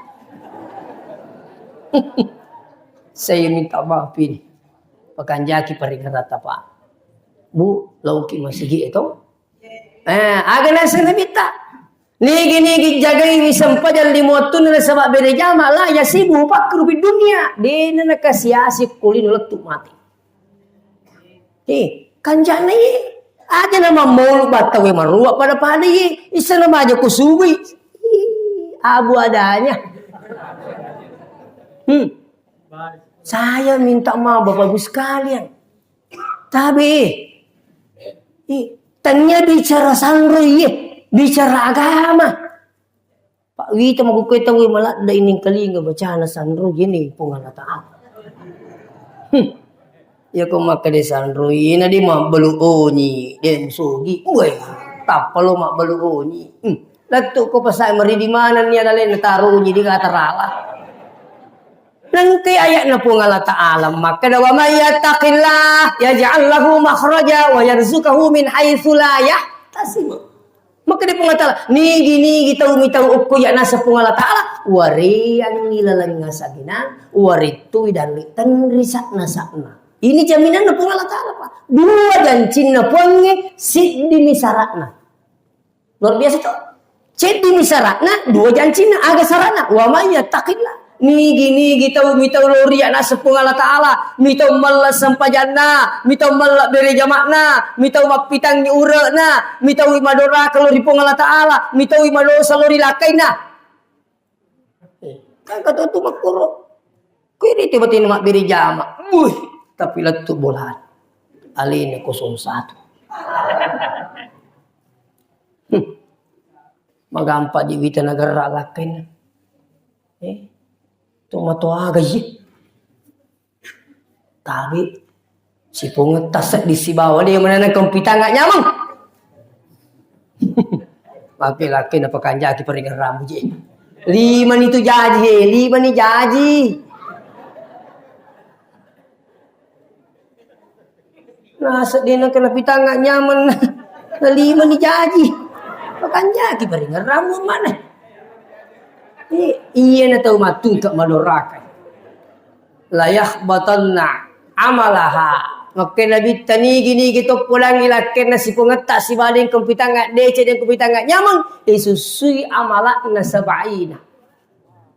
Saya minta maaf ini. Pakanjaki paringerata, Pak. Bu, lauki masigi itu. Eh, aga naseng Nabitta. Nigi-nigi jagaiwi sempajang lima wettunna nasaba bere jama, la yasibu fakru fid dunya. Dena nakasiasi kulino lettu mati. Eh, kanjana ye. Aja na mammaulu battawe marua pada-pada ye. Isa na maja kusubui. Ih, abu adanya. Hmm. Saya minta maaf Bapak Ibu sekalian. Tabe, eh. Ih, tania bicara sanro iye, bicara agama. Pak Wita makkukue tauwe maladde inengkalinga bacana sanro gini Puang Allah Ta'ala. Hmm. Ya ko makkeda sanro ina de mabbalu onyi, de musogi. Weh, tappa lo mabbalu onyi. Hmm. Lettu ko pasai meri di mana ni ada lain taro onyi di kata rala. Nengke ayatna Puang Allah Ta'ala makkeda, "Wa may yattaqillah yaj'al lahu makhraja wa yarzuqhu min haitsu la yahtasib." Makkeda Puang Allah Ta'ala, "Nigi-nigi tau mitau okko ya nasa Puang Allah Ta'ala, wareangngi laleng asaginang, warettui dalli tenri sakna-sakna." Ini jaminanna Puang Allah Ta'ala, Pak. Dua jancinna Puangnge, siddimi sara'na. Luar biasa to. Ceddimi sara'na, dua jancinna, aga sara'na? "Wa may yattaqillah." Nigi-nigi tau mitau lao ri anaseng Puang Allah Ta'ala, mitau mella sempajanna, mitau mella bere jama'na, mitau mappitangngi ure'na, mitau madoraka lao ri Puang Allah Ta'ala, mitau madosa lao ri lakkainna. Eh, kan kata tu makkoro. Kui rite batena mabbere jama. Wuih, tapi lettu bola. Alena kosong satu. Hmm. Magampa di wita nagarra lakkainna. Eh, to matoaga ye. Tapi sipongetta seddi sibawa de manana kompitanga nyameng. Tapi lakkainna pakanjaki paringerramu je. Lima ni tu jaji, eh, lima ni jaji. Naseng de nengka napitanga nyameng, nalima ni jaji. Pakanjaki paringerramu mana? Eh, iya na tau matungka madoraka. La yahbatanna amalaha. Makkeda Nabitta nigi-nigi to podangi lakkainna sipongetta sibawa de kompitanga dece de kompitanga nyameng, isussui amala'na sab'ina.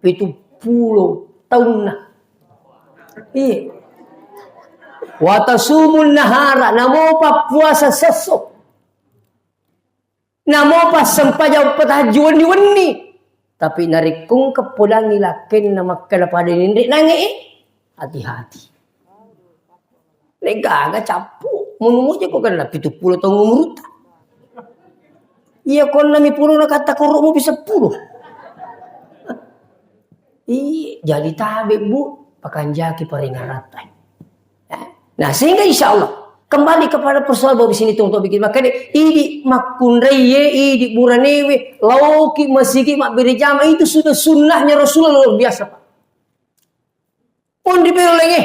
Pitu pulo taunna. Iya. Wa tasumun nahara, namopa puasa sesso. Namopa sempajang tahajju wenni-wenni. Tapi narekko engka podangi lakkainna makkeda pada ninre nange, eh, hati-hati. De'gaga cappu. Munu moja ko genna pitu pulo taung umurutta. Iya konna mi pulo na katta koro mu bisa pulo. Iya, jadi tabe, Bu, pakanjaki paringaratta. Ya. Nah, sehingga insya Allah kembali kepada persoalan bahwa di sini tuh untuk bikin makanya idi makkunrai ye, idi buranewe, lauki masigi mabbere jama itu sudah sunnahnya Rasulullah luar biasa, Pak. Pon di pelo lenge.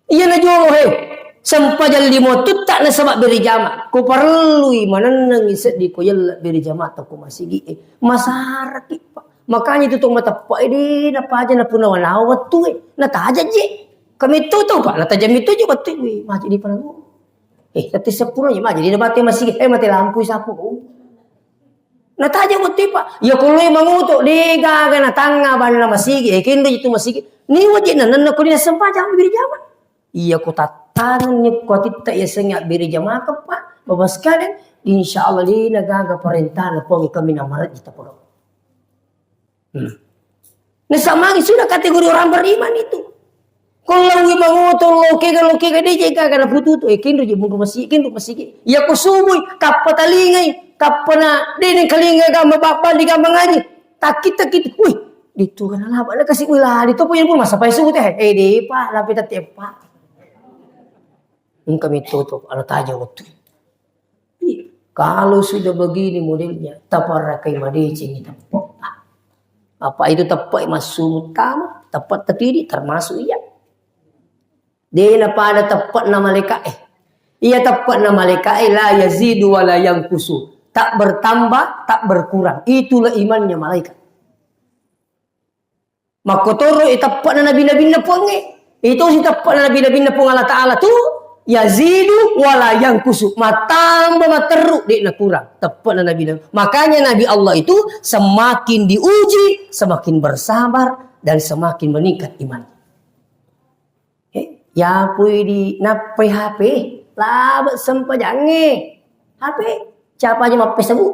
Iya na jolo he. Sempajang limo tutta nasaba bere jama. Ko parellui manennengi seddi ko yella bere jama ta ko masigi e. Masaraki, Pak. Makanya itu tong mateppa e de napaja napunawa-nawa wettu e. Nataja je. Kametto to, Pak. Nataja metto je wettu e. Wih, mati di panalu. Eh, tette seppulo je mati di nabate masigi e mate lampu sapu. Nataja wettu, Pak. Iya ko loi mangoto, de gaga natangnga banna masigi, eh, kendo itu masigi. Ni wajib nanenna ko dina sempajang biri jama. Iya ko tattaneng ni ko titta iya sengi biri jama, Pak. Bapak sekalian, insya Allah dina gaga perintahna Puang kami na marajji tapodong. Hmm. Nasamagi sudah kategori orang beriman itu. Ko laui mangoto, lo kega, lo kega, de je gaga na putu tu. Eh, kenro je munru masigi, kenro masigi. Iya ko subui, kappa talingai, kappa na, de neng kalinga gamba babbali gamba ngaji. Takit, takit, wih, ditu kana laba na kasi, wih, lali to punya pun masa pai subuh teh. Eh, de, Pak, lapi tette, Pak. Engka metto to, ana taja wettu. Iya. Kalau sudah begini modelnya, taparakai madecengi teppa. Apa itu teppa massu utama, teppa tatidi termasuk iya. Dena pada teppa na malaika eh. Iya teppa na malaika eh la yazidu wa la yankusu. Tak bertambah, tak berkurang. Itulah imannya malaikat. Makkotoro e teppe'na nabi-nabinna Puangnge. Itu si teppe'na nabi-nabinna Puang Allah Ta'ala tu yazidu wala yangkusu. Matamba materru, de' nakurang. Teppe'na nabi-nabi. Makanya Nabi Allah itu semakin diuji, semakin bersabar dan semakin meningkat iman. Eh, yapui di nappai H P, labe' sempajangnge. H P, siapa aja mappesebut.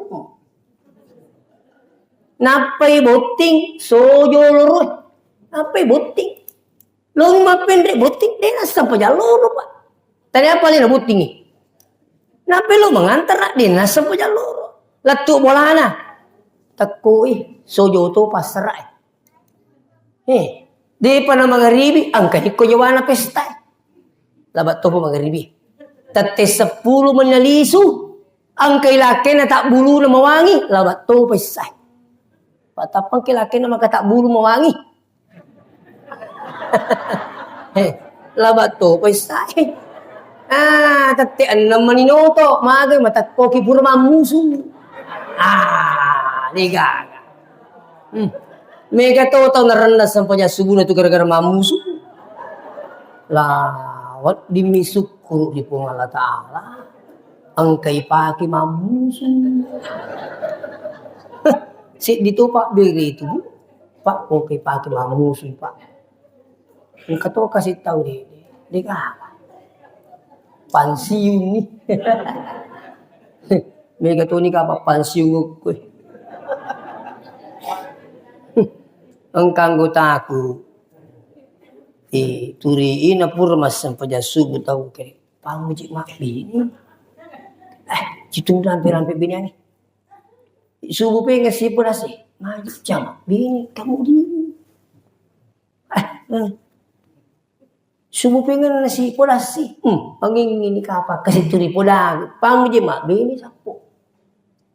Nappai botting, sojo loro. Nappai botting. Lo mappenre' botting, de' nassempajang loro, Pak. Tadi apa lena bottingi? Nappai lo mangantara, de' nassempajang loro. Lettu bolana. Tekkoi, sojo to passara. Eh, de'pa na mangaribi, engka ikko jawana pesta. Laba' topa mangaribi. Tette seppulo menna lisu, engka ilakkena tabbuluna mawangi, laba' topa issai. Patappangki lakkena maka tabbulu mawangi. Eh, laba' topa issai. Ah, tette enneng maninoto, magai matekkoki pura mammusu. Ah, degaga. Hmm. Mega to tau narenna sempajang subuna tu gara-gara mammusu. La, wedding mi sukkuru di Puang Allah Ta'ala. Engkai pake mammusu. Seddi to, Pak, bere itu, Bu. Pak, engkai pake mammusu, Pak. Engka to kasih tahu de, de, de apa? Pensiun ni. Mega to ni kapa pensiun ko. Engka anggotaku. Eh, turi ina pura massempajang subuh tau ke. Pamuji mabbini. Eh, citung rampe-rampe bini ani. Subuh pengen si pura si. Maju jama bini kamu di. Eh, eh. Subuh pengen nasi podasi. Hmm, angin ini kapa kasi turi poda. Pamu je mak bini sapo.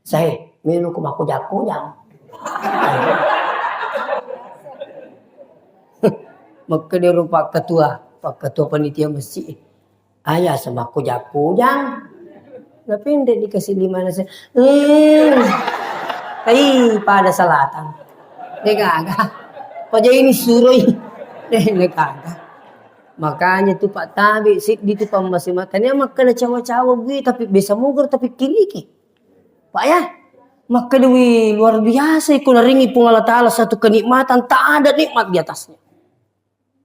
Saya melu ko mako jako jang. Maka dia rupa ketua, pak ketua panitia masjid. Ayah sama ko jako jang. Napendek dikasih lima nasi. Hmm. Kai pada selatan. Degaga. Paja ini suroi. Degaga. Makanya tu Pak tabe seddi tu pammase matanya makkeda cawa-cawa gue tapi bisa muger tapi kiriki. Pak ya. Makkeda wi luar biasa iko naringi Puang Allah Ta'ala satu kenikmatan tak ada nikmat di atasnya.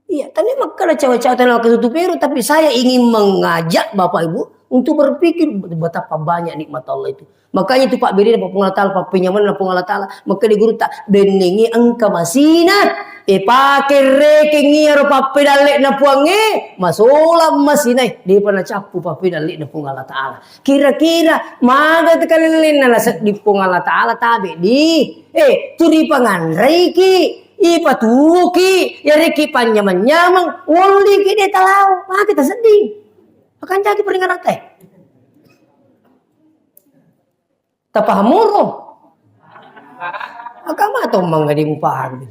Iya, tadi makkeda cawa-cawa tadi makkeda tutupero, tapi saya ingin mengajak Bapak Ibu untuk berpikir betapa banyak nikmat Allah itu. Makanya itu Pak beri Pak Puang Allah Ta'ala, Pak penyaman Puang Allah Ta'ala, makkeda guru tak benengi engka masina. E, pakerrekeng iyaro pappedalle'na Puangnge, masolang masinae, depa nacappu pappedalle'na Puang Allah Ta'ala. Kira-kira maga tekalellenna nasedding Puang Allah Ta'ala tabe di. E, tu ripanganreiki, ipatuoki, yareki panyameng-nyameng, wolliki de talao, maga tasedding. Makanjaki peringanan te. Tapaham moro? Agama to mangadi mupaham.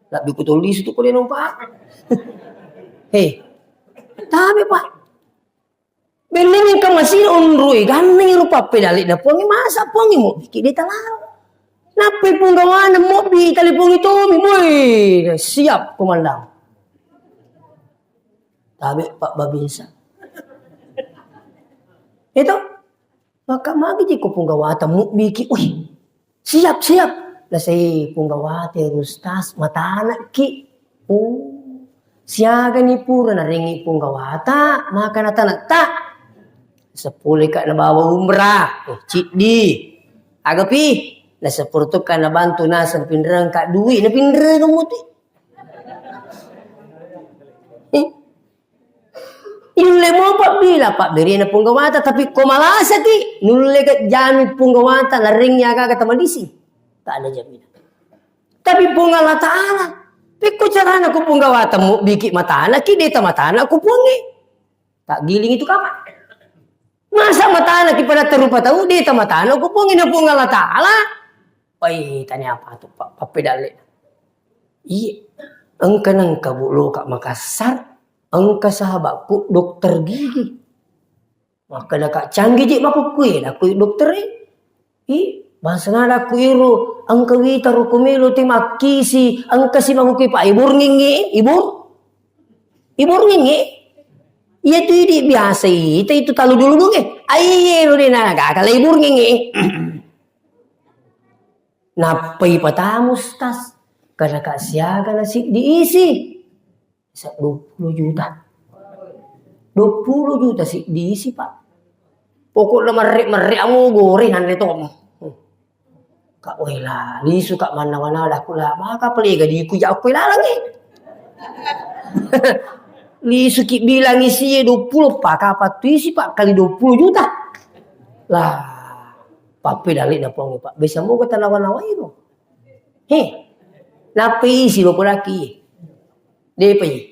Labbi ku tulis tu kode no paham. Hei. Tabe, Pak. Benneng engka masih onroi ganni rupa pedali na Puangnge, masa Puangnge mobbi ki de talao. Nappai punggawana mobbi talipongi tomi, boy, siap komandan. Tabe, Pak Babinsa. Itu Maka magi jiko punggawata mubbiki, "Wih, siap, siap." Nasai punggawata ero Ustaz, matanakki. Oh, siagani pura narengi punggawata, maka natanetta. Sepuleka nabawa umrah, oh, ciddi. Agapi, nasepurtukka nabantu naseng pinrengka dui, napinreng muti. Eh, Nulle mopa bila pabberena punggawata, tapi ko malasaki, nulle ga jami punggawata, larrengi aga-aga tamadisi. Tak ada jaminan. Tapi Puang Allah Ta'ala, pekko carana ko punggawata mubbiki matanaki, deta matana ko Puangnge. Tak giling itu kapan? Masa matanaki pada terupa tau, deta matana ko Puangnge na Puang Allah Ta'ala. Oi, tanya apa tu, Pak? Pappedalle. Iya. Engka nengka bu loka Makassar, engka sahabatku dokter gigi. Makkeda ka canggih ji makukkue, nakui dokter e. I, bangsa nada ku iru, engka wita ro kumelo te makkisi, engka si makukkue, Pak, ibur ngingi, ibur. Ibur ngingi. Iya tu idi biasa ita itu talu dulu dunge. Aiye ro de na gaga le ibur ngingi. Nappai patamu, Ustaz. Kada ka siaga na siddi isi. Sa dua puluh juta. Dua puluh juta siddi isi, Pak. Pokokna merre-merre amo gore nanre to. Kak wela, lisu kak mannawa-nawa dah kula. Maka pelega diku ja aku lalang e. Lisu ki bilang isi dua puluh, Pak, kapattu isi, Pak, kali dua puluh juta. Lah, pappedale na Puangnge, Pak. Bisa moga tanawa-nawa iro. He. Nappa isi lo podaki. Depa i.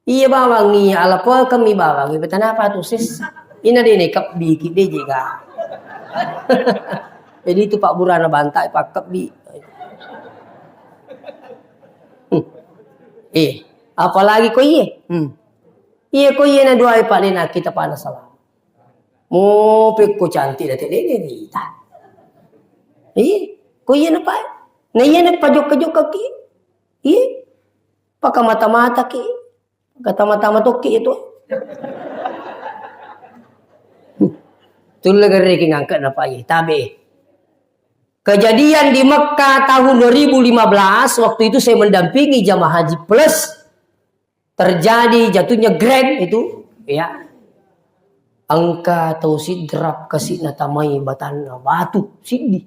Iya bawang iya, alapokeng mi bawang iya, betanapa tu sessa. Ina de ne kebbi ki de jega. Jadi itu Pak Burana bantai Pak kebbi. Hmm. Eh, apalagi ko iye. Hmm. Iya ko iye na doai Pak de na kita pana salam. Mo pekko cantik date de de kita. Iya, ko iye na Pak. Na iye na pajokka-jokka ki. Iya. Paka mata-mata ki. Kata mata-mata tokki itu. Tulle gerreki ngangkat napa iye. Tabe. Kejadian di Mekah tahun dua ribu lima belas, waktu itu saya mendampingi jamaah haji plus. Terjadi jatuhnya grand itu, ya. Engka tau sidrap kasi natamai batanna batu, siddi.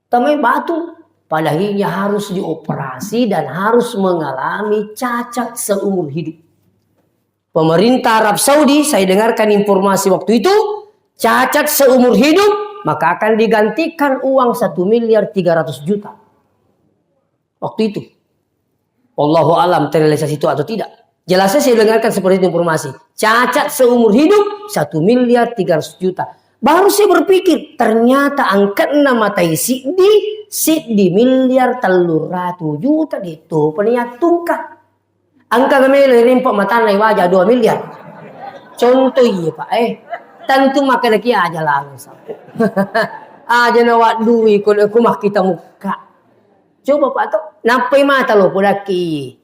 Tamai batu, padahal ia harus dioperasi dan harus mengalami cacat seumur hidup. Pemerintah Arab Saudi, saya dengarkan informasi waktu itu, cacat seumur hidup, maka akan digantikan uang satu miliar tiga ratus juta. Waktu itu. Wallahu alam terrealisasi itu atau tidak. Jelasnya saya dengarkan seperti itu informasi. Cacat seumur hidup satu miliar tiga ratus juta. Baru saya berpikir, ternyata angkatna matai siddi, siddi miliar telluratu juta gitu. Peniat tungka. Angka gemelo rimpa matanna waja dua miliar. Contoh iya, Pak, eh. Tentu makanaki aja langsung. Aja na waddui ko, ko makkita mukka. Coba, Pak, to, nappai mata lo podakki.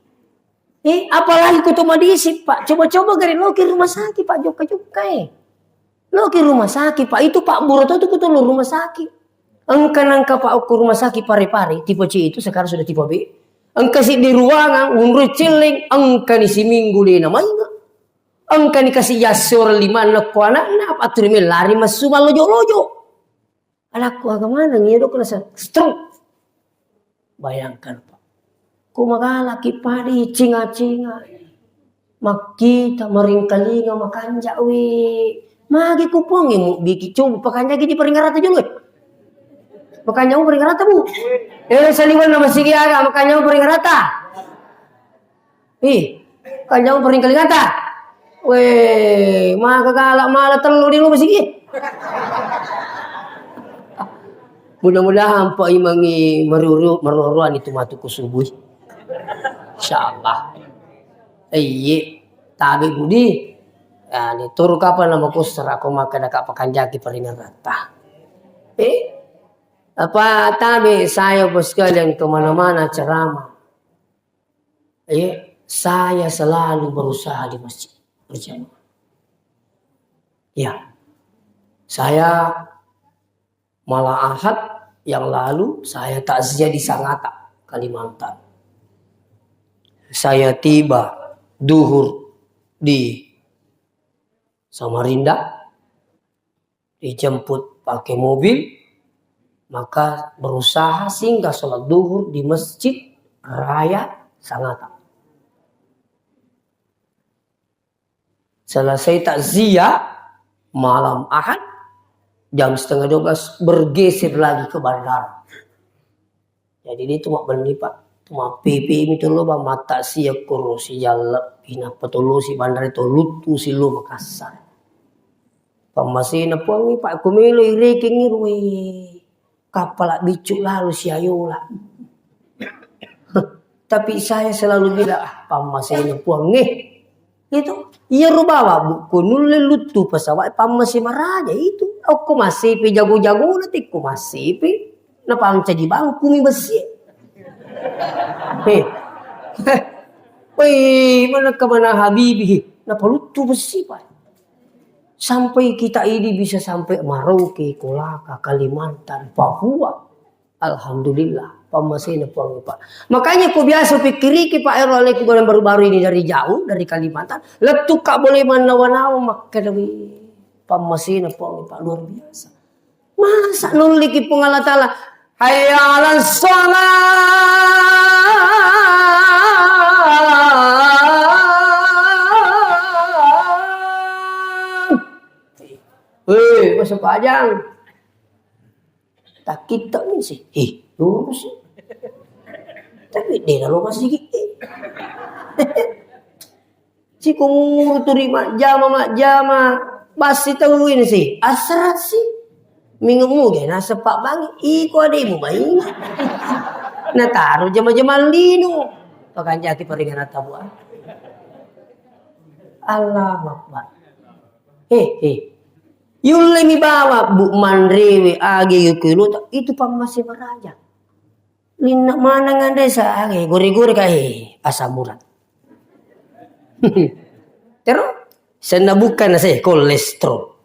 Eh, apalagi ko to madisip, Pak. Coba-coba gare loki rumah sakit, Pak, jokka-jokka, eh. Loki rumah sakit, Pak. Itu Pak Buro to tu kutu lo rumah sakit. Engka nangka Pak okko rumah sakit Pare-Pare, tipe C itu sekarang sudah tipe B. Engka siddi ruangan, unrui celleng, engka ni siminggu de na mainga. Engka ni kasi yassor limanna ko anakna, apa tu lari massu mallojo-lojo. Alakku aga maneng iya dok nasa stroke. Bayangkan, Pak. Ko magalaki padi cinga-cinga. Makkita, maringkalinga, makanja, we. Magi ku puangnge mubbiki, coba pakanjaki di paringngerata jolo, eh. Pakanjaki paringngerata, Bu. Eh, saliwenna masigi aga, makanjaki paringngerata. Ih, kanjaki paringkalingata. Weh, maka galak mala tellu di rumah sigi. Mudah-mudahan Pak Imang i maruru-, maruru-ruan itu matu ku subuh. Insyaallah. Iye, tabe budi. Ya, ni turu kapang nama kusra ko maka daka pakanjaki paringngerata. Eh, apa tabe saya bos sekalian kemana-mana ceramah. Ya, saya selalu berusaha di masjid berjamaah. Ya, saya malam Ahad yang lalu saya takziah di Sangatta, Kalimantan. Saya tiba duhur di Samarinda, dijemput pakai mobil, maka berusaha singgah sholat duhur di Masjid Raya Sangatta. Selesai takziah, malam Ahad, jam setengah dua belas, bergeser lagi ke bandara. Jadi dia tu mabbenni, Pak. Tu mappipi mi tu lo, Pak, mata sia koro si jalla, pinapa tu lo si bandara tu luttu si lo Makassar. Pammasena Puangnge, Pak, ku melo i rekengngi rue. Kappala biccu lalo si ayola. Tapi saya selalu bilang, "Ah, pammasena Puangnge." Itu, iya ro bawa buku nulle luttu pesawat pammase maraja itu. Okko masepe jago-jago na tekko masepe. Napancaji bangkumi bessi. Heh. Woi, mana kemana Habibi? Napaluttu bessi, Pak. Sampai kita ini bisa sampai Merauke, Kolaka, Kalimantan, Papua. Alhamdulillah, pammasena Puang, Pak. Makanya ku biasa pikiriki, Pak, ero aleku baru-baru ini dari jauh, dari Kalimantan, lettu ka boleh manawa-nawa makkeda, wih, pammasena Puang, Pak, luar biasa. Masa nulliki Puang Allah Taala, "Hayya 'alas shalah." Weh, masuk pajang. Takkitta mi si. Eh, lurus si. Tapi de' nalo masigi. Siko muru turi majjama, majjama. Bassi tau ini si. Asrat si. Minggu muge naseng pabbangi. Iko ademu mai. Nataro jama-jama lino. Pakanjaki paringan tabuan. Allahu Akbar. Eh, eh. Yulle mi bawa, Bu, manrewe age yuku luta, itu pammase maraja. Linna maneng anre sa age, gore-gore ka, eh, asam urat. Tero, senna bukan na se kolesterol.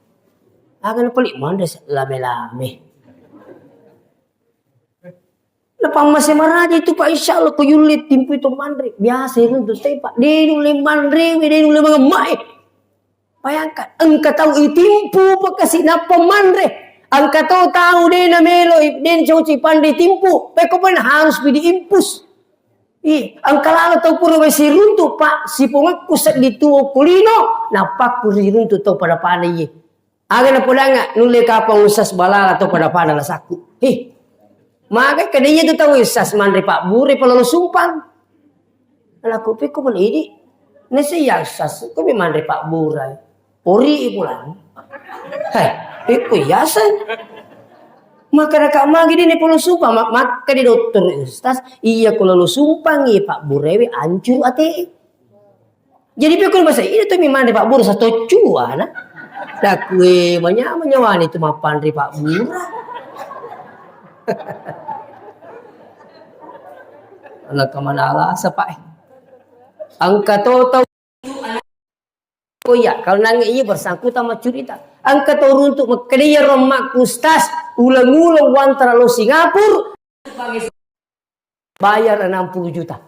Aga na pelik manre sa lame-lame. Napammase maraja itu, Pak, insya Allah ko yulle timpu itu manre. Biasa iruntu te, Pak. De' nulle manre, de' nulle mangemma, eh. Bayangkan, engka tau itimpu pakasi nappa manre. Engka tau, tau de' namelo, de' nacoci panre timpu. Pekko pun harus pi diimpus. Ih, engka lalo tau pura wesi runtu, Pak. Sipongakku seddi tuo kulino, nappakku riruntu tau pada-pada iye. Aga napodangnga, nulle kapang usas balala to pada-pada lasakku. Hih. Maka kada iya tu tau usas manre pabbure palolo sumpang. Laku pekko mani idi. Nese iya usas, ko mi manre pabbura. Ori pulang. Heh, pekko iya sai. Maka raka magi dene palolo sumpang, mak-, maka di dokter ustas, iya ko lolo sumpang iya pabburewe ancuru ate. Jadi pekko bahasa ini tu memang di Pak Buru satu cuana. Dakue manya-, manyawani tu mapan ri Pak Buru. Anak kemana alasa, Pak? Engka to tau. Oh iya, kalau nangis iya bersangkutan sama cerita. Engka to runtu makkedai rommak ustas, ulang-ulang wantara lo Singapura. Bayar enam puluh juta.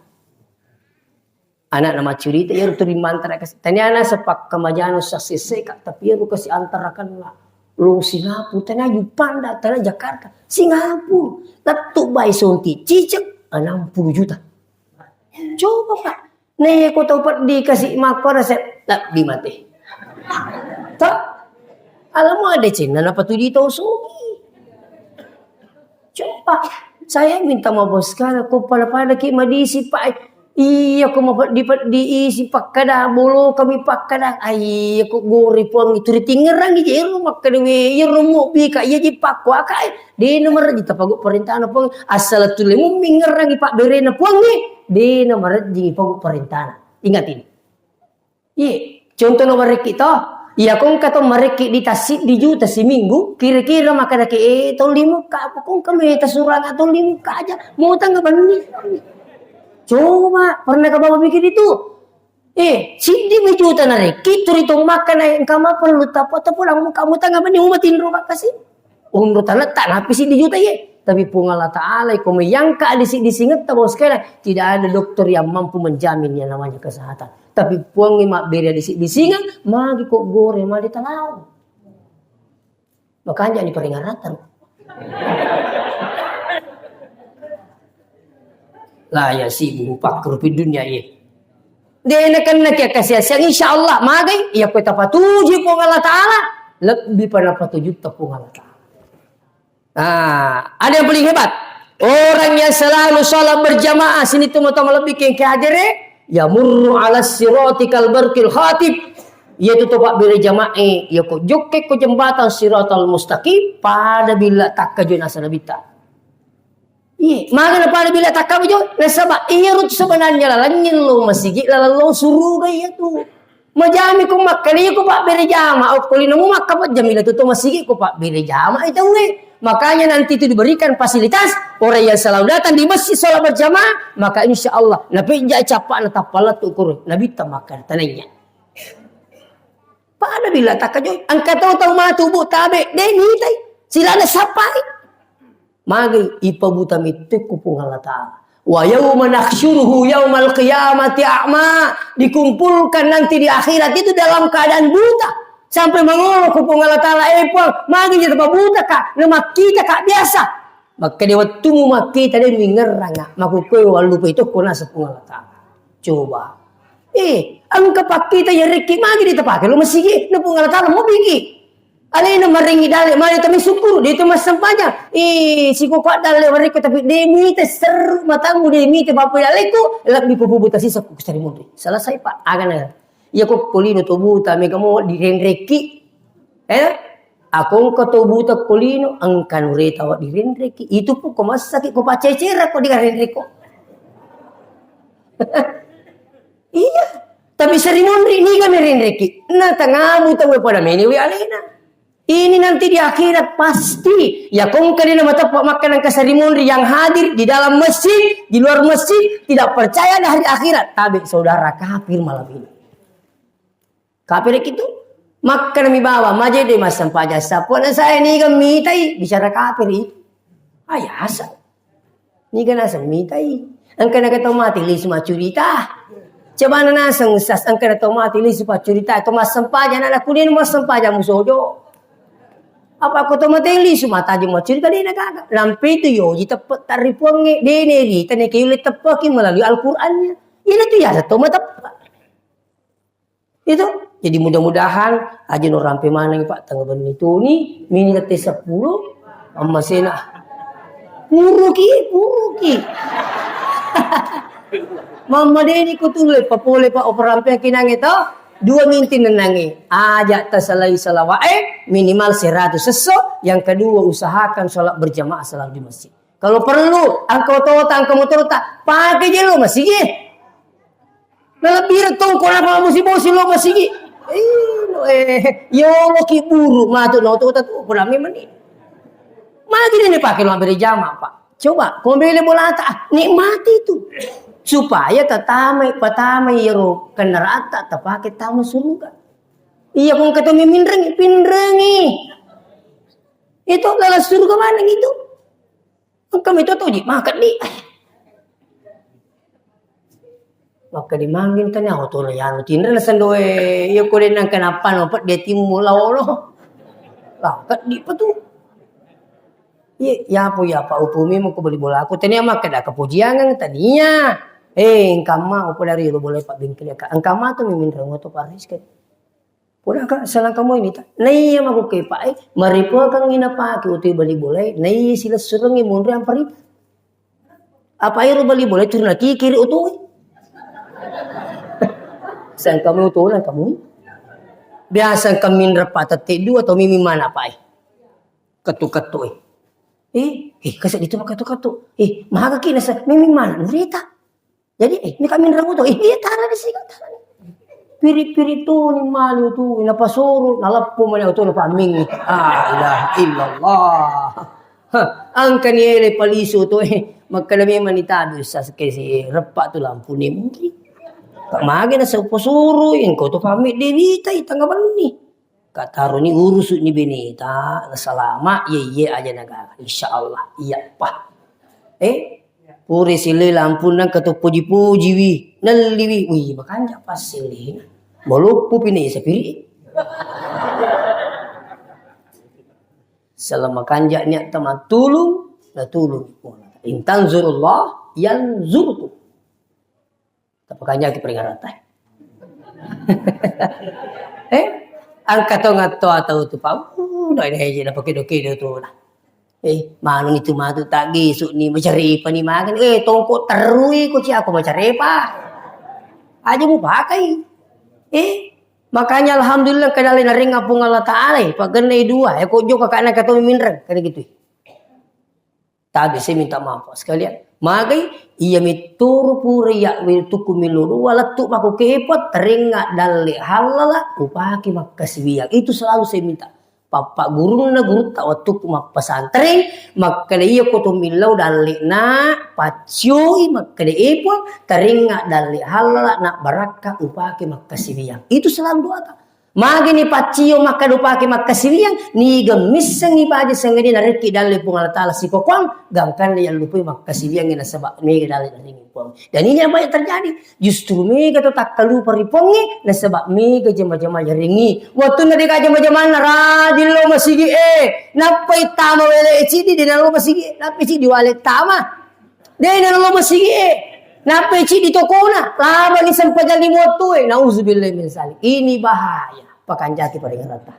Anak nama cerita, ya, tuli mantara kasi. Tania na sepak kemajano sasese, Kak, tapi ya, lu kasi antara kan lah. Lu Singapura, tania Jepang, tania Jakarta. Singapura. Lettu bai sonti, cicek. enam puluh juta. Coba, Pak. Naiya ko tau peddi kasi makkuana se-, lebbi mate. Toh? Alamu ada cenna napatujui tau sugi. Coba, saya minta maaf sekali, ko pada-pada ki madisi, Pak. Iya, ko mapeddi-peddi isi pakkada, bolo kami pakkada. Ai, iya, ko gore Puang itu ritingerangi je ero makkada we, ero mobbi ka, iya je pakkuaka, eh. Dena marejji tapagu parentana Puang. Asal tulle mummi ngerangi pabberena Puang, eh. Dena marejji pagu parentana. Ingat ini. Iye, contohna marekki to. Iya, ko engka to marekki di tassiddi juta siminggu, kira-kira makkadaki, eh, tolli mukka, apa ko engka meta surang tolli mukka aja, mau tangga banni. Coba, pernah ka Bapak pikir itu? Eh, siddi mi juta narekki, turi to makkana engka maperlu tapa-, tapulang mukka, mau tangga banni, mau matinro makkasi. Onro tanetta nappi siddi juta iye. Tapi Puang Allah Ta'ala, ko meyangka disi-, disingetta, bos sekalian, tidak ada dokter yang mampu menjamin yang namanya kesehatan. Tapi Puang mabbere disi-, disingeng, magi ko gore, magi talao. Makanya ini peringatan. La yasibuhu fakru fid dunya, iye. Dena kenna kia kasiasiang, insya Allah, magai, iya ko tapatuju Puang Allah Ta'ala, lebbi pa napatuju ta Puang Allah Ta'ala. Nah, ada yang paling hebat. Orang yang selalu sholat berjamaah, sini tu mata lebih ke kajere, yamurru ala sirati kal barqil khatib. Iya tu topak bere jamaah, iya ko jokke ko jembatan siratal mustaqim, pada bila takka jo nasa nabita. Iya, magana pada bila takka jo, nasaba iya rut sebenarnya lalangnya lo masigi, lalang lo suruga iya tu. Majami ko makkaliku pabbere jama, okko lino mu makkapajjami la tuto masigi ko pabbere jama e tauwe. Makanya nanti itu diberikan fasilitas orang yang selalu datang di masjid sholat berjamaah, maka insya Allah napejja cappa'na tappalettu kuru Nabitta makkada tanainya. Pada bila takkajo, engka tau tau matu bu tabe, de mitai, silana sappai. Magi ipabuta mittu ku Puang Allah Ta'ala. Wa yauma nahsyuruhu yaumal qiyamati a'ma. Dikumpulkan nanti di akhirat itu dalam keadaan buta. Sampai mangolo ku Puang Allah Ta'ala, eh Puang, magi jadi buta ka, na makkita ka biasa. Maka di waktumu makkita de mingerranga, makukoe wallupa itu ko nasa Puang Allah Ta'ala. Coba. Eh, engka pakkita ya rekki magi ditapake lo masigi, na Puang Allah Ta'ala mau bigi. Alena marengngi dalle, mari tami sukkuru, de tu massempajang. Eh, sikoko dalle warekko, tapi de mite seru matamu, de mite papu dalleku, lebbi ko buta sisa ku sari munri. Selesai, Pak. Agana. Iya ko kolino to buta, mega mo direnrekki. Eh? Ako engka to buta kolino, engka nureta wa direnrekki. Itu pu ko massaki, ko pacecera ko direnrekko. Iya. Tapi sari munri niga merenrekki. Na tangamu tau pada meni wi alena. Ini nanti di akhirat pasti. Ya kongka dena mateppa makkana engka sari munri yang hadir di dalam masjid, di luar masjid, tidak percaya ada hari akhirat. Tabe saudara kafir malam ini. Kafir itu. Makkana mi bawa, maje de massempajang sappo na saya niga mitai bicara kafir itu. Ayasa. Niga naseng mitai. Engka na tau mati lisu maccurita. Cobana naseng Ustaz, engka na tau mati lisu maccurita. Tau massempajang, na kuning massempajang musojo. Apa ko tau mati lisu matajeng maccurita, de na gaga. Nampe tu yoji teppe taripuangnge, de ne rita ne keyule teppeki melalui Al-Qur'annya. Ina tu yasa tau mateppe. Itu. Jadi mudah-mudahan aja no rampe maneng Pak, tangga benni tuni, mini tette seppulo, ammasena. Puruki, puruki. Mamma deni ku tulle, papole Pak, operampe kinange to, dua minti nenange. Aja tasalai salawae, minimal seratus sesso. Yang kedua, usahakan sholat berjamaah selalu di masjid. Kalau perlu, engka otota, engka motorta, pake je lo masigi. Nalebbireng tongko napa bosi-bosi lo masigi. Eh, lo, eh, yolo ki buru matu na otota tu, pura memang ni. Magi ni pake lo ambere jama, Pak. Coba, ko mabele bolata, ah, nikmati itu. Supaya tatamai, patamai yero kendaraan ta, tapake tama suruga. Iya, ko engka to minrengi, pinrengi. Itu lalang suruga maneng itu. Engka mito toji makeddi. Makeddi manggil tanya oto na yanu tinre na sendoe, iya ko de nangka nappa no pedde timmu laolo. Lah, keddi pa tu. Iya, iya, apa iya, Pak, upomi mako bali bolaku. Tania makkeda kepujiangan, tania. Eh, engkamma, apa dari lo boleh Pak bengkel ya, Kak. Engkamma tu miminreng oto Pak Rizky. Pura ka, salang kamu ini, ta? Naiya mako ke, Pak, eh, maripuakang ina pake oto bali bolai, naiya silessurengi monri ampari. Apa ero bali bolai turun lagi kiri oto, eh. Sang kamu oto, nang kamu. Biasa kaminra patette dua atau mimi mana, Pak, eh. Ketu-ketu, eh. Eh, eh, kasa itu ketu-ketu. Eh, maga kina sa, mimi mana? Nurita. Jadi, eh, ini kami nrang oto. Eh, iya, tara di sini, tara. Piri-piri tu ni mali tu, napasuru, naleppo mani oto, napaming. Ah, ilaha illallah. Hah, angka ni ele palisu tu, eh. Makkeda memang ni tabi, Ustaz, ke si repa tu lampu ni mungkin. Pak mage na seppo suru, engko tu pamit Dewi tai tengah benni. Ka taroni urusu ni beneta, nasalama, iye-iye aja nagara. Insya Allah, iya pa. Eh, pura sile lampunna engka to poji-pojiwi, nelliwi. Wih, makanja passilena. Maloppo pi ne sapiri. Selama kanja niat teman tulung, na tulung. In tanzurullah, yanzurkum. Tapakanjaki paringarata. Eh, angka to ngatto atau tu, Pak. Uh, dai dai je na pakedo-kedo tu na. Eh, manu itu matu tak gesuk ni, macarepa ni makan. Eh, tongko terui ko ci aku macarepa. Aja mu pakai. Eh, makanya alhamdulillah kedale naring apung Allah Ta'ala, eh, pagennai dua, eh, kok joka kana kata minreng, kada gitu. Tabe, saya minta maaf, Pak, sekalian. Magai, iya mitturu pura iya wil tuku miluru, walettu mako kepot, teringa dalle halala, upake makkasiwiang. Itu selalu saya minta. Papa gurunna gurutta wattuku mappasantreng, makkeda iya ko to millau dalle na, paccioi, makkeda epon, teringa dalle halala, na barakka, upake makkasiwiang. Itu selalu doata. Magani paccio makkeda upake makkasiwiang, niga missengngi baja sangadinna narekki dalle Puang Allah Ta'ala sikokoang, gangkanna yallupai makkasiwiangngi nasaba mega dalle naringi Puang. Dan ini yang banyak terjadi. Justru mega to takkalupa ri Puangnge, nasaba mega jama-jama yaringi. Wattunna deka jama-jamanna rajin lo masigi e, nappai tama wele e cidi, de nalo masigi e, nappai cidi wale tama. De nalo masigi e, nappai cidi tokona, lama ni sempajang lima wattu e. Nauzubillah min zalik. Ini bahaya. Pakanjaki paringarata.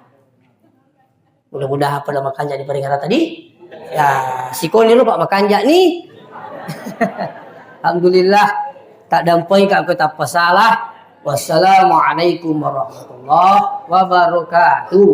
Mudah-mudahan pada makanja di paringarata di. Ya, sikoni lo Pak makanja ni. Alhamdulillah. Tak dampai ka aku tak pasalah. Wassalamualaikum warahmatullahi wabarakatuh.